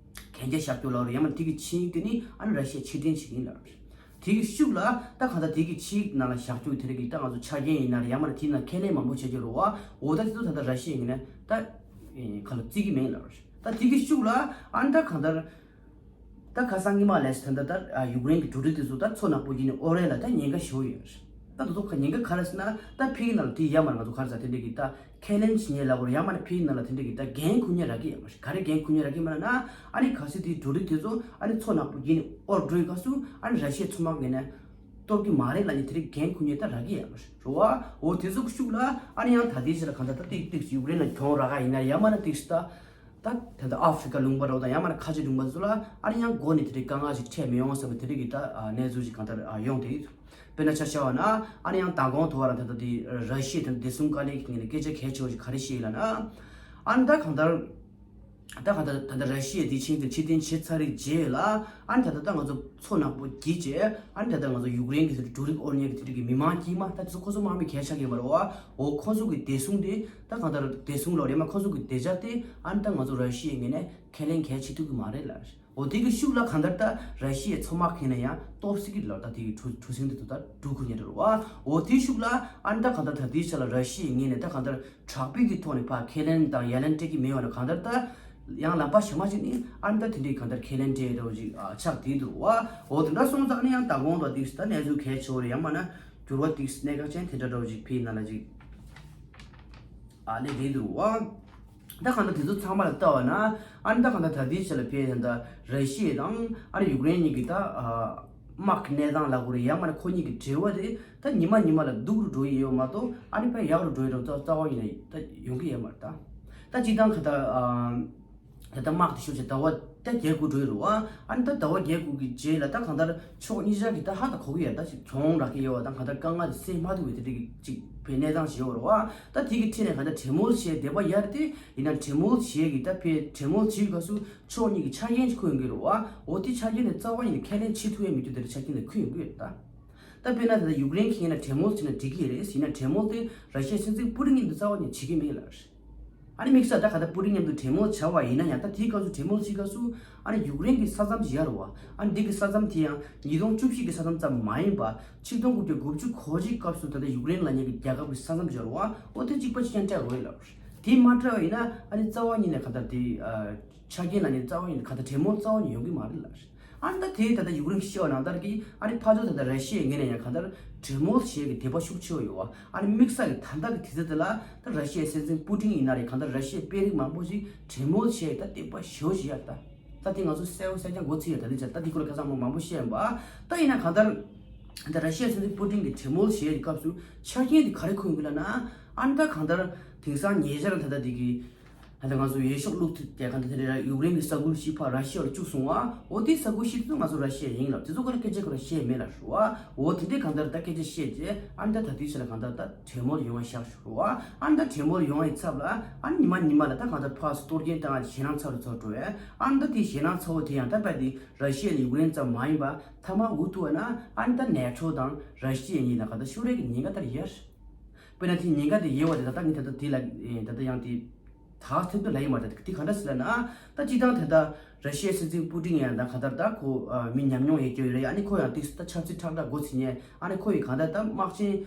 གན་རྒྱ་བཞག་རྒྱུ་ལབ་རེད། ཡང་མིན་དེ་གི་ཆིངས་ཡིག་དེ་ནི་ཨ་ནི་ར་ཤི་ཡས་ཕྱིར་འཐེན་བྱེད་ཀྱི་ཡིན་ལབ་རེད། དེ་གི་ཤུགས་ལ་ད་གང་ལྟར་དེ་གི་ཆིངས་ཡིག་ནང་ལ་བཞག་རྒྱུ་དེ་རིགས་ཀྱི་ད་ང་ཚོ་ཆ་རྐྱེན་ཡིན་ན་རེད། ཡང་མིན་དེའི་ནང་ཁས་ལེན་མང་པོ་བྱེད་རྒྱུ་རེད་བ། འོ་ད་དེ་ཚོ་ད་ལྟ་ར་ཤི་ཡའི་ངོས་ནས་ད་ཁ་ལ་བརྩི་གི་མིན་ལབ་རེད། ད་དེ་གི་ཤུགས་ལ་ཨ་ནི་ད་གང་ལྟར་ད་ཁ་སང་ཉི་མ་ལས་ད་ལྟ་ད་ཡུཀ་རེན་གྱི་འབྲུ་རིགས་དེ་ཚོ་ད་མཚོ་ནག་པོ་བརྒྱུད་ནས་དབོར་ཡས་ལ་ད་ཉེན་ཁ་ཞེ་པོ་ཡོད་རེད། ད་དེ་ཚོ་ཁ་ཉེན་ཁ་ག་རེ་ཟེར་ན་ད་ཕ་གི་ནང་ལ་དེ་ཡ་མར་ང་ཚོ་ག་རེ་ཟ་དེ་འདྲ་གི་ད། ཁས་ལེན་བྱེད་མཁན་ལ་བོར་ཡང་མ་ན་ཕའི་ནང་ལ་དེ་འདྲ་གི་ད་འགན་འཁུར་མཁན་རག་གི་ཡོད་མ་རེད། ག་རེ་འགན་འཁུར་མཁན་རག་གི་མ་རེད་ན་ཨ་ནི་གལ་སྲིད་དེའི་འབྲུ་རིགས་དེ་ཚོ་ཨ་ནི་མཚོ་ནག་པོ་བརྒྱུད་ནས་དབོར་འགྲོ་ཡི་སྐབས་སུ་ཨ་ནི་ར་ཤི་ཡའི་མཚོ་དམག་གིས་ནས་གཏོར་གི་མ་རེད་ལབ་ནས་དེ་འདྲའི་འགན་འཁུར་མཁན་ད་རག་གི་ཡོད་མ་རེད་རོ། འོ་དེ་ཚོ་གི་ཤུགས་ལ་ཨ་ནི་ཡང་ད་ལྟའི་ཆ་ལ་གང་ལྟར་ད་ཏིག་ཏིག་ཡུཀ་རེན་ལ་གྱོང་རག་ག་ཡིན་ན་ཡང་མ་ན་ཏིག་ད་ད་ད་ཨ་ཧྥི་རི་ཀ་ལུང་པ་རོ་དང་ཡང་མ་ན་ཁ་ཆེ་ལུང་པ་ཚོ་ལ་ཨ་ནི་ཡང་འགོ་ནས་དེ་འདྲའི་དཀའ་ངལ་ཞིག་འཕྲད་མི་ཡོང་བསམ་པའི་དེ་འདྲའི་གི་ད་གནས་ཚུལ་ཞིག་གང་ལྟར་ཡོང་བསྡད་ཡོད། དཔེར་ན་ཆ་བཞག་པ་ན་ཨ་ནི་ཡང་མདང་དགོང་ཐོག་རང་ད་ལྟ་དེ་ར་ཤི་ཡའི་དེ་བདེ་སྲུང་བཀའ་བློན་གྱི་ངོས་ནས་སྐད་ཆ་གལ་ཆེ་བ་ཞིག་ག་རེ་བཤད་ཡོད་ལབ་ན། ཨ་ནི་ད་གང་ལྟར་ད་གང་ལྟར་ད་ལྟ་ར་ཤི་ཡས་དེ་ཆིངས་དེ་ཕྱིར་འཐེན་བྱས་ཚར་རེད་རྗེས་ལ་ཨ་ནི་ད་ལྟ་ད་ང་ཚོ་མཚོ་ནག་པོ་བརྒྱུད་བྱས་ཨ་ནི་ད་ལྟ་ང་ཚོ་ཡུཀ་རེན་གྱི་དེ་འབྲུ་རིགས་དབོར་མཁན་གྱི་དེ་རིགས་ཀྱི་མི་མང་དཀྱུས་མ་ད་དེ་ཚོ་ཁོ་ཚོ་དམག་མི་གལ་ཆགས་ཀྱི་མ་རེད་བ། འོ་ཁོ་ཚོ་གི་བདེ་སྲུང་དེ་ད་གང་ལྟར་བདེ་སྲུང་ལོ་རེད་མ་ཁོ་ཚོ་གི་བདེ་འཇགས་དེ་ཨ་ནི་ད་ང་ཚོ་ར་ཤི་ཡའི་ངོས་ནས་ཁས་ལེན་གལ་ཆེ་ཐུབ་ཀྱི་མ་རེད་ལ། འོ་དེ་གི་ཤུགས་ལ་གང་ལྟར་ད་ར་ཤི་ཡའི་མཚོ་དམག་གི་ནས་ཡང་གཏོར་སྲིད་ཀྱི་ལོ་ད་དེ་གི་གྲུ་གྲུ་གཟིངས་དེ་ཚོ་ད་འགྲོ་དགོས་ཉེ་རེད་བ། འོ་དེའི་ཤུགས་ལ་ཨ་ནི་ད་གང་ལྟར་ད་དེའི་ཆ་ལ་ར་ཤི་ཡའི་ངོས་ནས་ད་གང་ལྟར་དྲག་པོའི་གི་ཐོག་ནས་ཕར་ཁས་ལེན་དང་ཡ་ལན་སྤྲད་ཀྱི་མེད་བ་ན་གང་ལྟར་ད་ཡང་ལམ་པ་གཞན་མ་ཞིག་ནི་ཨ་ནི་ད་དེ་འདྲའི་གང་ལྟར་ཁས་ལེན་སྤྲད་འདྲ་བོ་ཅིག་ཨ་ཆགས་བསྡད་འདུག་བ། འོ་དེ་འདྲ་སོང་ཙང་ཨ་ནི་ཡང་མདང་དགོང་དང་དེ་ད་གནས་ཚུལ་གལ་ཆེ་བོ་རེད། ཡང་མིན་ན་འགྱུར་བ་དེ་གནད་འགག་ཅན་དེ་འདྲ་འདྲ་བོ་ཅིག་ཕའི་ནང་ལ་ཅིག་ཨ་ལས་བསྡད་འདུག་བ། ད་གང་ལྟར་དེ་ཚོ་ཚང་མ་ལ་ལྟ་བ་ན་ཨ་ནི་ད་གང་ལྟར་ད་ལྟའི་ཆ་ལ་ཕའི་ད་ར་ཤི་ཡ་དང་ཨ་ནི་ཡུཀ་རེན་གཉིས་ཀྱི་ད་དམག་གི་གནས་སྟངས་ལབ་དགོས་རེད། ཡང་མིན་ན་ཁོ་གཉིས་ཀྱི་འབྲེལ་བ་དེ་ད་ཉི་མ་ཉི་མ་ལ་སྡུག་རུ་འགྲོ་ཡི་ཡོད་མ་གཏོགས་ཨ་ནི་ཕར་ཡག་རུ་འགྲོ་ཡི་རེད་རྩ་བ་ཉིད་ནས་ད་ཡོང་གི་ཡོད་མ་རེད་ད། ད་སྤྱིར་བཏང་ག་ད་ད་ལྟ་དམག་དེ་ཤུགས་ཆེ་ཟླ་བ་ད་བརྒྱད་དགུ་འགྲོ་ཡི་རེད་བ། ཨ་ནི་ད་ཟླ་བ་བརྒྱད་དགུ་གི་རྗེས་ལ་ད་གང་ལྟར་ཕྱོགས་གཉིས་ཆ་གི་ད་ཧ་ད་གོ་གི་ཡོད་ད་ཅིག་གྱོང་རག་གི་ཡོད་བ། ད་གང་ལྟར་དཀའ་ངལ་དེ་སེལ་མ་ཐུབ་པའི་དེ་འདྲ་གི་ཅིག་བའི་གནས་སྟངས་ཤིག་ཡོད་རེད་བ། ད་དེ་གི་འཕྲིན་ལས་གང་ལྟར་གྲོས་མོལ་བྱས་བསྡད་པ་ཡ་རེད་དེ་ཡིན་ན་གྲོས་མོལ་བྱས་གི་ད་ཕའི་གྲོས་མོལ་བྱེད་དུས་སྐབས་སུ་ཕྱོགས་གཉིས་ཀྱི་ཆ་རྐྱེན་ཅིག་འཁོད་ཡོང་གི་རེད་བ། འོ་དེ་ཆ་རྐྱེན་དེ་རྩ་བ་ཉིད་ནས་ཁས་ལེན་བྱེད་ཐུབ་ཡ་མི་འདུག་དེ་འདྲ་ཆ་རྐྱེན་དེ་འཁོད་ཡོང་གི་ཡོད་ད། ད་དཔེར་ན་ད་ལྟ་ཡུཀ་རེན་གྱིས་ཡིན་ན་གྲོས་མོལ་བྱས་ན་འགྲིག་གི་རེད། ཡིན་ན་གྲོས་མོལ་དེ་ར་ཤི་ཡའི་སྲིད་འཛིན་པུ་ཏིན་གྱིས་འདི་རྩ་བ་ནས་བྱེད་ཀྱི་མེད་ལ། ཨ་ནི་དམིགས་བསལ་ད་ག་ད་པུ་ཏིན་མཉམ་དུ་གྲོས་མོལ་བྱ་བ་ཡིན་ན་ཡང་ད་དེའི་སྐབས་སུ་གྲོས་མོལ་བྱེད་སྐབས་སུ་ཨ་ནི་ཡུཀ་རེན་གྱི་ས་མཚམས་ཤིག་ཡོད་རེད་བ། ཨ་ནི་འདི་གི་ས་མཚམས་དེ་ཡང་ཉིས་སྟོང་བཅུ་བཞི་གི་ས་མཚམས་ཙམ་མ་ཡིན་པ་ཆིག་སྟོང་དགུ་བརྒྱ་དགུ་བཅུ་གོ་གཅིག་སྐབས་སུ་ད་ལྟ་ཡུཀ་རེན་ལབ་མཁན་གྱི་རྒྱལ་ཁབ་ཀྱི་ས་མཚམས་ཤིག་ཡོད་རེད་བ། འོ་དེ་གཅིག་པ་གཅིག་རྐྱང་སྤྲད་དགོས་ལབ། དེ་མ་སྤྲད་པ་ཡིན་ན་ཨ་ནི་རྩ་བ་ཉིད་ནས་གང་ལྟར་དེ་ཨ་ཆ་རྐྱེན་ལ་ནི་རྩ་བ་ཉིད་ནས་གང་ལྟར་གྲོས་མོལ་རྩ་བ་ཉིད་ཡོང་གི་མ་རེད་ལ། ཨ་ནི་ད་དེ་ད་ལྟ་ཡུཀ་རེན་གྱིས་བཤད་པ་ནང་ལྟར་གྱི་ཨ་ནི་ཕར་ཚུར་ད་ལྟ་ར་ཤི་ཡའི་ངོས་ནས་ཡང་གང་ལྟར་གྲོས་མོལ་བྱེད་ཀྱི་འདོད་པ་ཤུགས་ཆེ་བ་ཡོད་བ། ཨ་ནི་དམིགས་བསལ་གྱི་ད་ལྟ་གི་དུས་ཚོད་དེ་ལ་ད་ར་ཤི་ཡའི་སྲིད་འཛིན་པུ་ཏིན་ཡིན་ན་རེད། གང་ལྟར་ར་ཤི་ཡའི་དཔོན་རིགས་མང་པོ་ཞིག་གྲོས་མོལ་བྱེད་ཀྱི་ད་འདོད་པ་ཞེ་པོ་ཅིག་ཡོད་ད། ད་དེ་ང་ཚོ་གསལ་པོ་གསལ་རྐྱང་གོ་ཚིག་ཡོད། ད་ལྟ་ད་དེ་སྐོར་ལ་ཁ་སང་མང་པོ་བཤད་ཡིན་པ། ད་ཡིན་ན་གང་ལྟར་ད་ར་ཤི་ཡའི་སྲིད་འཛིན་པུ་ཏིན་གྱིས་གྲོས་མོལ་བྱེད་ཀྱི་སྐབས་སུ་ཆ་རྐྱེན་དེ་ག་རེ་འཁོད་ཡོད་ལབ་ན། ཨ་ནི་ད་གང་ལྟར་དེང་སང་ཉེ་ཆར་ད་ལྟ་དེ་གི་ད་ལྟ་ང་ཚོ་འོས་ཤོག་བླུགས་དུས་དེ་གང་ལྟར་དེ་རེད། ཡུཀ་རེན་གྱི་ས་ཁུལ་ཞིག་ཕར་ར་ཤི་ཡ་ལ་བཅུག་སོང་བ། འོ་དེ་ས་ཁུལ་ཞིག་དེ་ང་ཚོ་ར་ཤི་ཡ་ཡིན་ལབ། དེ་ཚོ་སྐོར་ལ་སྐད་ཆ་ག་རེ་བཤད་མེད་ལབ་རེད་བ། འོ་དེ་འདྲའི་གང་ལྟར་ད་སྐད་ཆ་བཤད་རྗེས་ཨ་ནི་ད་ད་དུས་ཚོད་ལ་གང་ལྟར་ད་གྲོས་མོལ་ཡོང་བ་བཞག་ཞུ་རེད་བ། ཨ་ནི་ད་གྲོས་མོལ་ཡོང་བའི་ཚབ་ལ་ཨ་ནི་ཉི་མ་ཉི་མ་ལ་ད་གང་ལྟར་ཕར་གཏོར་སྐྱོན་བཏང་བ་ཞེད་སྣང་ཚ་རུ་ཚ་རུ་འགྲོ་བས། ཨ་ནི་ད་དེ་ཞེད་སྣང་ཚ་བོ་དེ་ཡང་ད་རྦད་དེ་ར་ཤི་ཡ་ནས་ཡུཀ་རེན་ཙམ་མ་ཡིན་པ་མཐའ་མ་འུ་ཐུག་པ་ན་ཨ་ནི་ད་ནེ་ཊོ་དང་ར་ཤི་ཡ་གཉིས་ལ་གང་ལྟར་ཤོར་ཡས་ཀྱི་ཉེན་ཁ་ད་ཡོད་རེད། དཔེར་ན་དེ་ཉེན་ཁ་དེ་ཡོད་པ་དེ་ད་ལྟ་ངས་ད་ལྟ་དེ་ལ་ཨེ་ད་ལྟ་ཡང་དེ་ད་ཐེབས་དུ་ལ་ཡིན་མ་རེད། དེ་གང་འདྲ་ཟེར་ལབ་ན། ད་སྤྱིར་བཏང་ད་ལྟ་ར་ཤི་ཡའི་སྲིད་འཛིན་པུ་ཏིན་ཡང་ད་ག་ད་ད་ཁོ་ཨ་མི་ཉམས་མྱོང་ཡོད་ཀྱི་ཡོད་རེད། ཨ་ནི་ཁོ་ཡང་དེ་ད་ཆབ་སྲིད་ཁྲག་ཁྲག་འགོ་ཚུགས་ཉེ། ཨ་ནི་ཁོ་ཡི་གང་ལྟར་ད་དམག་ཆེན་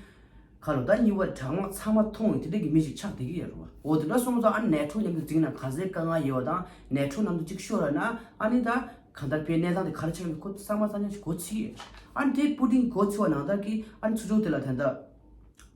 ཁ་ལོ་ད་གཉིས་པ་དྲག་དམག་ཚང་མ་མཐོང་ཡོད་དེ་འདྲ་གི་མི་ཞིག་ཆགས་བསྡད་ཀྱི་ཡོད་རེད་བ། འོ་དེ་འདྲ་སོང་ཙང་ཨ་ནི་ནེ་ཊོ་མཉམ་དུ་འཛིང་ན་ག་ཚད་དཀའ་ངལ་ཡོད་བ་དང་ནེ་ཊོ་མཉམ་དུ་གཅིག་ཤོར་བ་ན་ཨ་ནི་ད་གང་ལྟར་བའི་གནས་སྟངས་དེ་ག་རེ་ཆགས་ཡོད་ཁོ་ཚང་མ་ཚང་མ་ཞིག་གོ་ཚིག་ཡོད། ཨ་ནི་དེ་པུ་ཏིན་གོ་ཚིག་བ་ནང་ལྟར་གྱི་ཨ་ནི་ཚུར་ཕྱོགས་དེ་ལ་ད་ལྟ།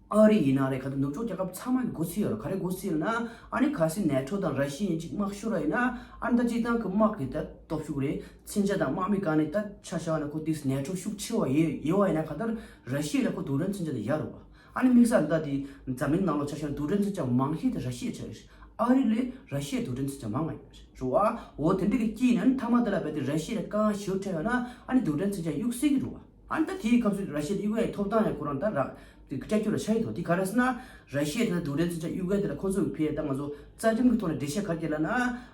ཨ་རི་ཡིན་ན་རེད། ག་ད་ནུབ་ཕྱོགས་རྒྱལ་ཁབ་ཚང་མ་གི་གོ་ཚིག་ཡོད་རེད། ག་རེ་གོ་ཚིག་ཡོད་ན། ཨ་ནི་གལ་སྲིད་ནེ་ཊོ་དང་ར་ཤི་ཡ་གཉིས་དམག་ཤོར་བ་ཡིན་ན། ཨ་ནི་ད་སྤྱིར་བཏང་གི་དམག་གི་ད་སྟོབས་ཤུགས་རེད། མཚོན་ཆ་དང་དམག་མི་གང་ནས་ད་ཆ་བཞག་ན་ཁོ་དེས་ནེ་ཊོ་ཤུགས་ཆེ་བ་ཡོད་ཡོད་བ་ཡིན་ན་ག་ད་ར་ཤི་ཡ་ལ་ཁོ་རྡུལ་ཕྲན་མཚོན་ཆ་དེ་ཡོད་རེད་བ། ཨ་ནི་དམིགས་བསལ་ད་དེ་འཛམ་གླིང་ནང་ལོགས་ཆ་བཞག་ན་རྡུལ་ཕྲན་མཚོན་ཆ་མང་ཤོས་དེ་ར་ཤི་ཡ་ཆགས་ཡོད་རེད། ཨ་རི་ལས་ར་ཤི་ཡ་རྡུལ་ཕྲན་མཚོན་ཆ་མང་བ་ཡོད་རེད་བ། འོ་དེ་འདྲ་གི་དཀྱིལ་ནས་ཨ་ནི་མཐའ་མ་དེ་ལ་རྦད་དེ་ར་ཤི་ཡ་ལ་དཀའ་ངལ་ཞེ་པོ་འཕྲད་ཡོད་ན་ཨ་ནི་རྡུལ་ཕྲན་མཚོན་ཆ་གཡུག་སྲིད་ཀྱི་རེད་བ། ཨ་ནི་ད་དེའི་སྐབས་སུ་ར་ཤི་ཡ་དེ་གཡུག་ཡའི་ཐོབ་ཐང་ཡང་ཁོ་རང་ད་རག་དེ་སྤྲད་རྒྱུ་ལ་ཆགས་ཡོད་དོ། དེ་ག་རེ་ཟེར་ན་ར་ཤི་ཡ་དེ་ད་རྡུལ་ཕྲན་མཚོན་ཆ་གཡུག་ཡ་དེ་ལ་ཁོ་ཚོ་གི་ཕི་ཡ་ད་ང་ཚོ་རྩ་ཁྲིམས་ཀྱི་ཐོག་ནས་འགྲེལ་བཤད་ག་རེ་བརྒྱབ་ལབ་ན།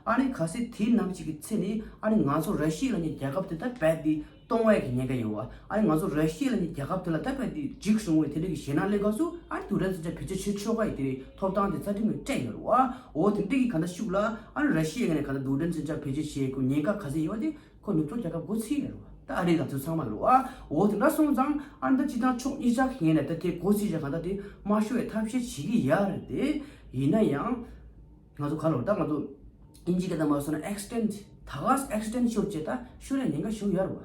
ཨ་ནི་གལ་སྲིད་དེའི་ནང་གཅིག་གི་ཚེ་ནི་ཨ་ནི་ང་ཚོ་ར་ཤི་ཡ་ལབ་མཁན་རྒྱལ་ཁབ་དེ་ད་རྦད་དེ་སྟོང་བའི་གི་ཉེན་ཁ་ཡོད་བ། ཨ་ནི་ང་ཚོ་ར་ཤི་ཡ་ལབ་མཁན་རྒྱལ་ཁབ་དེ་ལ་ད་རྦད་དེ་འཇིགས་སོང་བའི་དེ་འདྲ་གི་ཞེད་སྣང་སླེབས་སྐབས་སུ་ཨ་ནི་རྡུལ་ཕྲན་མཚོན་ཆ་བེད་སྤྱོད་བྱེད་ཆོག་ག་ཡི་དེ་རེད། ཐོབ་ཐང་དེ་རྩ་ཁྲིམས་ནས་སྤྲད་ཡོད་རེད་བ། འོ་དེ་འདྲ་གི་ག་ད་ཤུགས་ལ་ཨ་ནི་ར་ཤི་ཡ་ལབ་མཁན་ག་ད་རྡུལ་ཕྲན་མཚོན་ཆ་བེད་སྤྱོད་བྱེད་དགོས་ཉེན་ཁ་ག་ཚད་ཡོད་བ་དེ། ཁོ་ནུབ་ཕྱོགས་རྒྱལ་ཁབ་མགོ་ཚིག་ཡོད་རེད་བ། ད་ཨ་རི་དང་དེ་ཚང་མ་རེད་བ། འོ་དེ་འདྲ་སོང་ཙང་ཨ་ནི་ད་སྤྱིར་བཏང་ཕྱོགས་གཉིས་ཆ་གི་ངོས་ནས་ད་དེ་མགོ་ཚིག་བྱས་གང་ལྟར་དེ་མ་ཤོར་བའི་ཐབས་ཤེས་བྱེད་ཀྱི་ཡ་རེད་དེ། ཡིན་ན་ཡང་ང་ཚོ་ག་ལ་ད་ང་ཚོ་དབྱིན་ཇི་སྐད་དང་མ་སོང་ན་ཨེག་སི་ཊེན་ཌི་ད་ག་ཨེག་སི་ཊེན་ཌི་ཤོར་བྱས་ད་ཤོར་ཡ་ཉེན་ཁ་ཞེ་པོ་ཡོད་རེད་བ།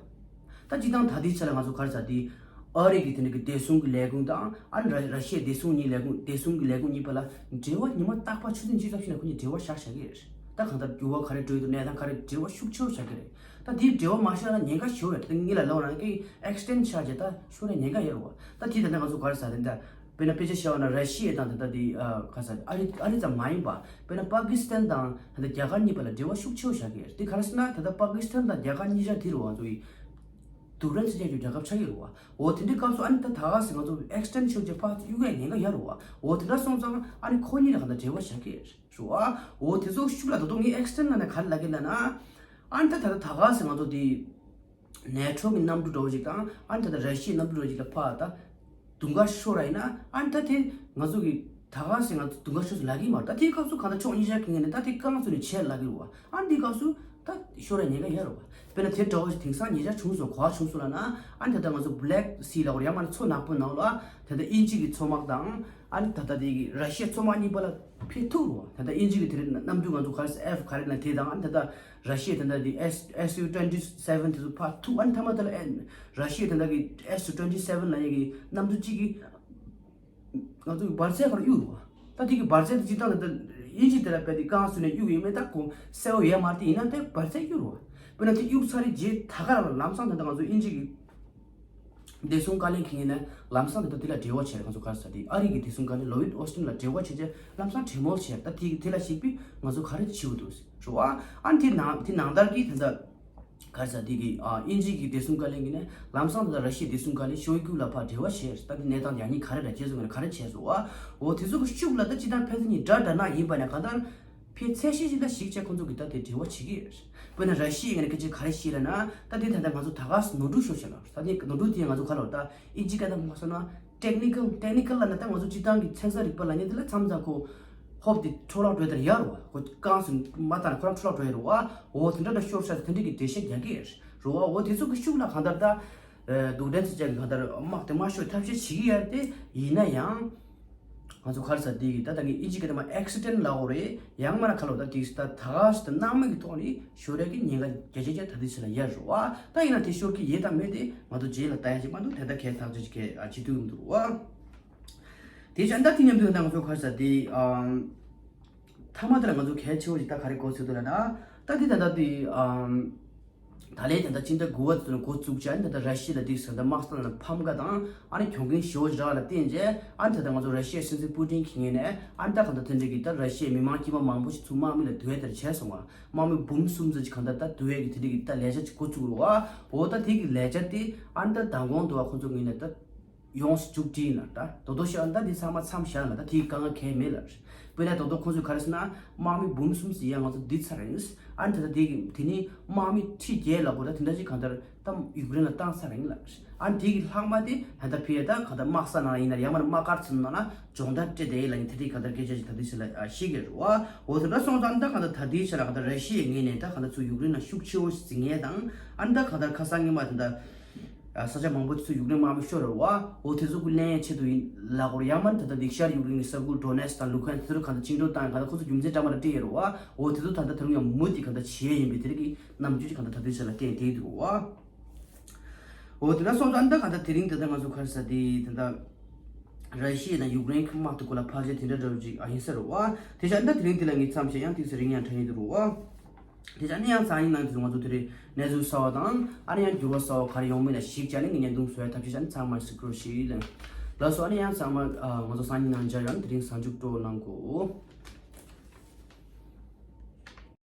ད་སྤྱིར་བཏང་ད་ལྟའི་ཆ་ལ་ང་ཚོ་ག་རེ་ཟེར་དེ་ཨ་རི་གི་དེ་འདྲ་གི་བདེ་སྲུང་གི་ལས་ཁུངས་དང་ཨ་ནི་ར་ར་ཤི་ཡའི་བདེ་སྲུང་གཉིས་ལས་ཁུངས་བདེ་སྲུང་གི་ལས་ཁུངས་གཉིས་བར་ལ་འབྲེལ་བ་ཉི་མ་རྟག་པར་ཆུ་ཚོད་བཅུ་ཙམ་ཞིག་ལ་ཁོ་གཉིས་འབྲེལ་བ་བཞག་བཞག་གི་རེད། ད་གང་ལྟར་འགྱུར་བ་ག་རེ་འགྲོ་ཡི་འདུག་གནས་སྟངས་ག་རེ་འབྲེལ་བ་ཤུགས་ཆེ་བོ་བཞག་གི་རེད། ད་དེའི་འབྲེལ་བ་མ་བཞག་ན་ཉེན་ཁ་ཞེ་པོ་ཡོད་རེད། ད་ངེད་ལ་ལབ་ན་ཀི་ཨེག་སི་ཊེན་ཌི་ཆགས་རྗེས་ད་ཤོར་ཡ་ཉེན་ཁ་ཡོད་རེད་བ། ད་དེ་ད་ལྟ་ང་ཚོ་ག་རེ་ཟ་རེད་ད། དཔེར་ན་དཔེ་ཆ་བཞག་པ་ན་ར་ཤི་ཡ་དང་ད་ལྟ་དེ་ཨ་ག་ས་ཨ་རི་ཨ་རི་ཙམ་མ་ཡིན་པ་དཔེར་ན་པ་ཀི་སི་ཐན་དང་ད་ལྟ་རྒྱ་གར་གཉིས་བར་ལ་འབྲེལ་བ་ཤུགས་ཆེ་བོ་བཞག་གི་རེད། དེ་ག་རེ་ཟེར་ན་ད་ལྟ་པ་ཀི་སི་ཐན་དང་རྒྱ་གར་གཉིས་ཆ་དེ་རུ་ང་ཚོ་ཡི་རྡུལ་ཕྲན་མཚོན་ཆ་གི་རྒྱལ་ཁབ་ཆགས་ཀྱི་རེད་བ། འོ་དེ་འདྲའི་སྐབས་སུ་ཨ་ནི་ད་ད་ག་ཟེར་ང་ཚོ་ཨེག་སི་ཊེན་ཌི་ཤོར་རྗེས་ཕར་གཡུག་ཡ་ཉེན་ཁ་ཡོད་རེད་བ། འོ་དེ་འདྲ་སོང་ཙང་ཨ་ནི་ཁོ་གཉིས་ལ་ག་ད་འབྲེལ་བ་བཞག་གི་རེད་བ། འོ་དེ་ཚོ་ཤུགས་ལ་ད་དུང་ངས་ཨེག་སི་ཊེན་ཌི་ལབ་ན་ག་རེ་ལབ་ཀྱི་ལབ་ན། ཨ་ནི་ད་ད་ད་ག་ཟེར་ང་ཚོ་དེ་ནེ་ཊོ་གི་གནམ་གྲུ་འདྲ་བོ་ཞིག་དང་ཨ་ནི་ད་ད་ར་ཤི་ཡའི་གནམ་གྲུ་འདྲ་བོ་ཞིག་ལ་ཕར་ད་དུང་དཀར་ཤོར་བ་ཡིན་ན་ཨ་ནི་ད་དེ་ང་ཚོ་གི་ད་ག་ཟེར་ང་ཚོ་དུང་དཀར་ཤོར་ཟེར་ལབ་ཀྱི་མ་རེད། ད་དེའི་སྐབས་སུ་གང་ལྟར་ཕྱོགས་གཉིས་ཆ་གི་ངོས་ནས་ད་དེ་རྐང་བཙུགས་ནས་བྱས་ལབ་ཀྱི་རེད་བ། ཨ་ནི་དེའི་སྐབས་སུ་ད་ཤོར་ཡ་ཉེན་ཁ་ཡོད་རེད་བ། དཔེར་ན་དེ་འདྲ་བོ་ཞིག་དེང་སང་ཉེ་ཆར་བྱུང་སོང་། ག་པར་བྱུང་སོང་ལབ་ན་ཨ་ནི་ད་ལྟ་ང་ཚོ་བྷི་ལེག་སི་ལབ་དགོས་རེད། ཡང་མིན་ན་མཚོ་ནག་པོའི་ནང་ལ་ད་ལྟ་དབྱིན་ཇི་གི་མཚོ་དམག་དང་ཨ་ནི་ད་ལྟ་དེ་གི་ར་ཤི་ཡའི་མཚོ་དམག་གཉིས་བར་ལ་ཕེབས་ཐུབ་རེད་བ། ད་ལྟ་དབྱིན་ཇི་གི་དེ་རིང་གནམ་གྲུ་ང་ཚོ་ག་རེ་ཟེར་ཨེཕ་ག་རེ་ལབ་དེ་དང་ཨ་ནི་ད་ལྟ་ར་ཤི་ཡའི་ད་ལྟ་དེ་ཨེས་ཨེས་ཡུ་ཊུ་ཝེན་ཊི་སེ་ཝེན་དེ་ཚོ་ཕར་ཐུག་ཨ་ནི་མཐའ་མ་དེ་ལ་ཨེ་ར་ཤི་ཡའི་ད་ལྟ་གི་ཨེས་ཡུ་ཊུ་ཝེན་ཊི་སེ་ཝེན་ལབ་ཡ་གི་གནམ་གྲུ་གཅིག་གིས་ང་ཚོ་གི་འབར་རྫས་ཁོ་རང་གཡུགས་རེད་བ། ད་དེ་གི་འབར་རྫས་དེ་སྤྱིར་བཏང་ད་ལྟ་དབྱིན་ཇི་དེ་ལ་རྦད་དེ་རྐང་བཙུགས་ནས་གཡུགས་ཡོད་མེད་ད་གོ་གསལ་པོ་ཡོད་མ་རེད། དེ་ཡིན་ན་དེ་འབར་རྫས་གཡུགས་རེད་བ། དཔེར་ན་དེ་གཡུགས་ཚར་རེད་རྗེས་ད་ག་རང་ལ་ལམ་སང་ད་ལྟ་ང་ཚོ་དབྱིན་ཇི་གི་བདེ་སྲུང་བཀའ་བློན་གྱི་ངོས་ནས་ལམ་སང་ད་ལྟ་དེ་ལ་འབྲེལ་བ་བྱས་རེད། ང་ཚོ་ག་རེ་ཟེར་དེ་ཨ་རི་གི་བདེ་སྲུང་བཀའ་བློན་ལོ་ཡིད་ཨོ་སི་ཊིན་ལ་འབྲེལ་བ་བྱས་རྗེས་ལམ་སང་གྲོས་མོལ་བྱས། ད་དེ་དེ་ལ་གཞིགས་པའི་ང་ཚོ་ག་རེ་བྱེད་དགོས་འདུག་ཟེར་རེད་བ། ཨ་ནི་དེ་ནང་དེ་ནང་ལྟར་གྱི་ད་ལྟ་ག་རེ་ཟེར་དེ་གི་ཨ་དབྱིན་ཇི་གི་བདེ་སྲུང་བཀའ་བློན་གྱིས་ནས་ལམ་སང་ད་ལྟ་ར་ཤི་ཡའི་བདེ་སྲུང་བཀའ་བློན་ཤོའི་གུ་ལ་ཕར་འབྲེལ་བ་བྱས། ད་དེ་གནས་སྟངས་ཡག་ཉེས་ག་རེ་རེད། རྗེས་སུ་ངོས་ནས་ག་རེ་བྱས་སོང་བ། འོ་དེ་ཚོ་གི་ཤུགས་ལ་ད་ཅི་ད་ཕལ་ཆེར་གཉིས་དགྲ་དགྲ་ནག་ཡིན་པ་ནས་གང་ལྟར་ཕལ་ཚད་གཞི་ཞིག་ད་ཞིག་བྱས་ཁོང་ཚོ་གི་ད་དེ་འབྲེལ་བ་བྱེད་ཀྱི་ཡོད་རེད། དཔེར་ན་ར་ཤི་ཡའི་ངོས་ནས་སྐད་ཆ་ག་རེ་བཤད་ལབ་ན་ད་དེ་ད་ལྟ་ང་ཚོ་ད་ག་ནོར་འཁྲུལ་ཤོར་བྱས་ལ་ད་དེ་ནོར་འཁྲུལ་དེ་ང་ཚོ་ག་ལ་ད་དབྱིན་ཇི་སྐད་དང་མ་སོང་ན་ཊེག་ནི་ཀལ་ཊེག་ནི་ཀལ་ལབ་ན་ད་ང་ཚོ་སྤྱིར་བཏང་གི་ཚན་རྩལ་རིག་པ་ལབ་མཁན་དེ་ལ་མཚམས་མཚམས་ཁོ་ཧོབ་དེ་འཕྲོ་བརླག་འགྲོ་ཡ་དེ་ཡོད་རེད་བ། ཁོ་རྐང་བཙུགས་མ་བཏང་ན་ཁོ་རང་འཕྲོ་བརླག་འགྲོ་ཡ་རེད་བ། འོ་དེ་འདྲ་འདྲ་ཤོར་ཤག་དེ་འདྲ་གི་འགྲེལ་བཤད་རྒྱག་གི་ཡོད་རེད་བ། འོ་དེ་ཚོ་གི་ཤུགས་ལ་གང་ལྟར་ད་རྡུལ་ཕྲན་ཚོ་ཅག་གི་གང་ལྟར་དམག་དེ་མ་ཤོར་ཐབས་ཤེས་བྱེད་ཀྱི་ཡོད་རེད་དེ། ཡིན་ན་ཡང་ ང་ཚོ་ག་རེ་ཟེར་དེ་གི་ད་ད་གི་ཨིན་ཇི་སྐད་དུ་མ་accident་ལབ་དགོས་རེད། ཡང་མིན་ན་ག་ལབ་ད་དེ་ད་ད་ག་ཟེར་ད་སྣང་མེད་ཀྱི་ཐོག་ནས་ཤོར་ཡ་གི་ཉེན་ཁ་བརྒྱ་ཆ་བརྒྱ་ད་དེ་ཟེར་ལ་ཡ་རེད་བ། ད་ཡིན་ན་དེ་ཤོར་གི་ཡོད་དང་མེད་དེ་ང་ཚོ་རྗེས་ལ་ལྟ་ཡ་ཞིག་མ་འདུག་དེ་ད་གས་ཐག་ཆོད་ཅིག་གས་ཨ་བྱེད་ཐུབ་ཀྱི་མི་འདུག་བ། དེ་བྱས་ད་དེ་མཉམ་དུ་ད་ང་ཚོ་ག་རེ་ཟེར་དེ་ཨམ། མཐའ་མ་དེ་ལ་ང་ཚོ་གལ་ཆེ་བོ་ཞིག་ད་ག་རེ་གོ་ཚོད་འདུག་ལབ་ན། ད་འདི་ད་ལྟ་དེ་ཨམ། ད་ལན་ད་ལྟ་སྤྱི་ཟླ་དགུ་པ་དེ་ཚོ་ནས་འགོ་བཙུགས་བྱས་ད་ལྟ་ར་ཤི་ཡ་ལ་དེ་ཟེར་ད་དམག་སྟངས་ལ་ཕམ་ཁ་དང་ཨ་ནི་གྱོང་གུན་ཞེ་བོ་ཞིག་རག་ལ་བརྟེན་བྱས་ཨ་ནི་ད་ལྟ་ང་ཚོ་ར་ཤི་ཡའི་སྲིད་འཛིན་པུ་ཏིན་གྱི་ངོས་ནས་ཨ་ནི་ད་གང་ལྟར་དེ་འདྲ་གི་ད་ར་ཤི་ཡའི་མི་མང་དཀྱུས་མ་མང་པོ་ཞིག་ཚུར་དམག་མི་ལ་བསྡུ་ཡ་དེར་བྱས་སོང་བ། དམག་མི་འབུམ་གསུམ་ཙམ་ཅིག་གང་ལྟར་ད་བསྡུ་ཡ་གི་དེ་འདྲ་གི་ད་ལས་འཆར་ཅིག་འགོ་བཙུགས་རོགས་བ། འོ་ད་དེ་གི་ལས་འཆར་དེ་ཨ་ནི་ད་མདང་དགོང་དུ་བ་ཁོང་ཚོ་ངོས་ནས་ད། ཡོངས་སུ་མཇུག་སྒྲིལ་ན་ད་དོ་དོ་ཤོད་ཨ་ད་འདི་ཚང་མ་མཚམས་བཞག་ན་ད་དེའི་དཀའ་ངལ་གང་ཡང་མེད་ལ། དཔེར་ན་དོ་དོ་ཁོང་ཚོས་ག་རེ་ཟེར་ན་དམག་མི་འབུམ་གསུམ་ཙམ་ཡང་ང་ཚོ་བསྡུས་ཚར་ཡིན། ཨ་ད་ད་དེ་གི་དེ་ནི་དམག་མི་ཁྲི་བརྒྱད་ལ་གོ་ད་དེ་འདྲ་ཞིག་གང་ལྟར་ད་ཡུཀ་རེན་ལ་བཏང་ཚར་ཡིན་ལ། ཨ་དེ་གི་ལྷག་མ་དེ་ད་ད་ཕི་ཡ་ད་གང་ལྟར་དམག་ས་ནང་ཡིན་ན་ཡང་མ་ན་དམག་སྒར་ཚོ་ནང་ལ་སྦྱོང་བརྡར་སྤྲད་དེ་ལ་ཡིན་དེ་དེ་གང་ལྟར་སྐད་ཆ་ཞིག་ད་དེ་ཞིག་ལ་ཤེས་ཀྱི་རེད་བ། འོ་དེ་འདྲ་སོང་ཙང་ད་གང་ལྟར་ད་དེའི་ཆ་ལ་གང་ལྟར་ར་ཤི་ཡའི་ངོས་ནས་ད་གང་ལྟར་ཚུར་ཡུཀ་རེན་ལ་ཤུགས་ཆེ་བོ་ཞིག་འཛིན་ངེས་དང་ཨ་ད་གང་ལྟར་ཁ་སང་ཉི་མ་དེ་འདྲ། ས་ཆ་མང་པོ་དེ་ཚོ་ཡུཀ་རེན་དམག་མི་ཤོར་རེད་བ། འོ་དེ་ཚོ་གུ་ལེན་ཡའི་ཆེད་དུ་ཡིན་ལབ་དགོས་རེད། ཡང་མིན་ད་ལྟ་འདི་ཤར་ཡུཀ་རེན་གྱི་ས་ཁུལ་ཌོ་ནེ་སི་དང་ལུ་ཧན་དེ་ཚོར་གང་ལྟར་བཅིངས་འགྲོལ་བཏང་ཡ་གང་ལྟར་ཁོ་ཚོ་རྒྱུ་མཚན་འདྲ་མ་འདྲ་བྲིས་ཡོད་རེད་བ། འོ་དེ་ཚོ་ད་ལྟ་ད་རུང་ཡང་མུ་མཐུད་གང་ལྟར་བྱེད་ཡ་ཡིན་པའི་དེ་རིགས་ཀྱི་རྣམ་འགྱུར་ཅིག་གང་ལྟར་ད་ལྟའི་ཆ་ལ་བསྟན་བསྡད་འདུག་བ། འོ་དེ་འདྲ་སོང་ཙང་ད་གང་ལྟར་དེ་རིང་ད་ལྟ་ང་ཚོ་ག་རེ་ཟེར་དེ་ད་ལྟ་ར་ཤི་ཡ་དང་ཡུཀ་རེན་གྱི་དམག་དེ་སྐོར་ལ་ཕལ་ཆེར་དེ་འདྲ་འདྲ་བོ་ཅིག་ཨ་ཡིན་ས་རེད་བ། དེ་ཆ་ད་དེ་རིང་དེ་ལ་ངས་མཚམས་བཞག་ཡང་ཏོག་ཙམ་རིང་ཡང་དྲན་གྱི་འདུག་རེད་བ། དེ་ནས་ཨ་ནི་ཡང་སང་ཉིན་ནང་དུ་ང་ཚོ་དེ་རིང་གནས་ཚུལ་གསར་བ་དང་ཨ་ནི་ཡང་འགྱུར་བ་གསར་བ་ག་རེ་ཡོང་མིན་ལ་གཞིགས་བྱས་ནས་ངས་བརྙན་ཐུང་བཟོ་ཡ་ཐབས་ཤེས་བྱས་ནས་ཚང་མ་གཟིགས་རོགས་ཞེས་ལན། ལགས་སོ། ཨ་ནི་ཡང་ཚང་མ་ཨ་ང་ཚོ་སང་ཉིན་ནང་མཇལ་ཡོང་། དེ་རིང་གཟའ་མཇུག་སྤྲོ་གནང་གོ།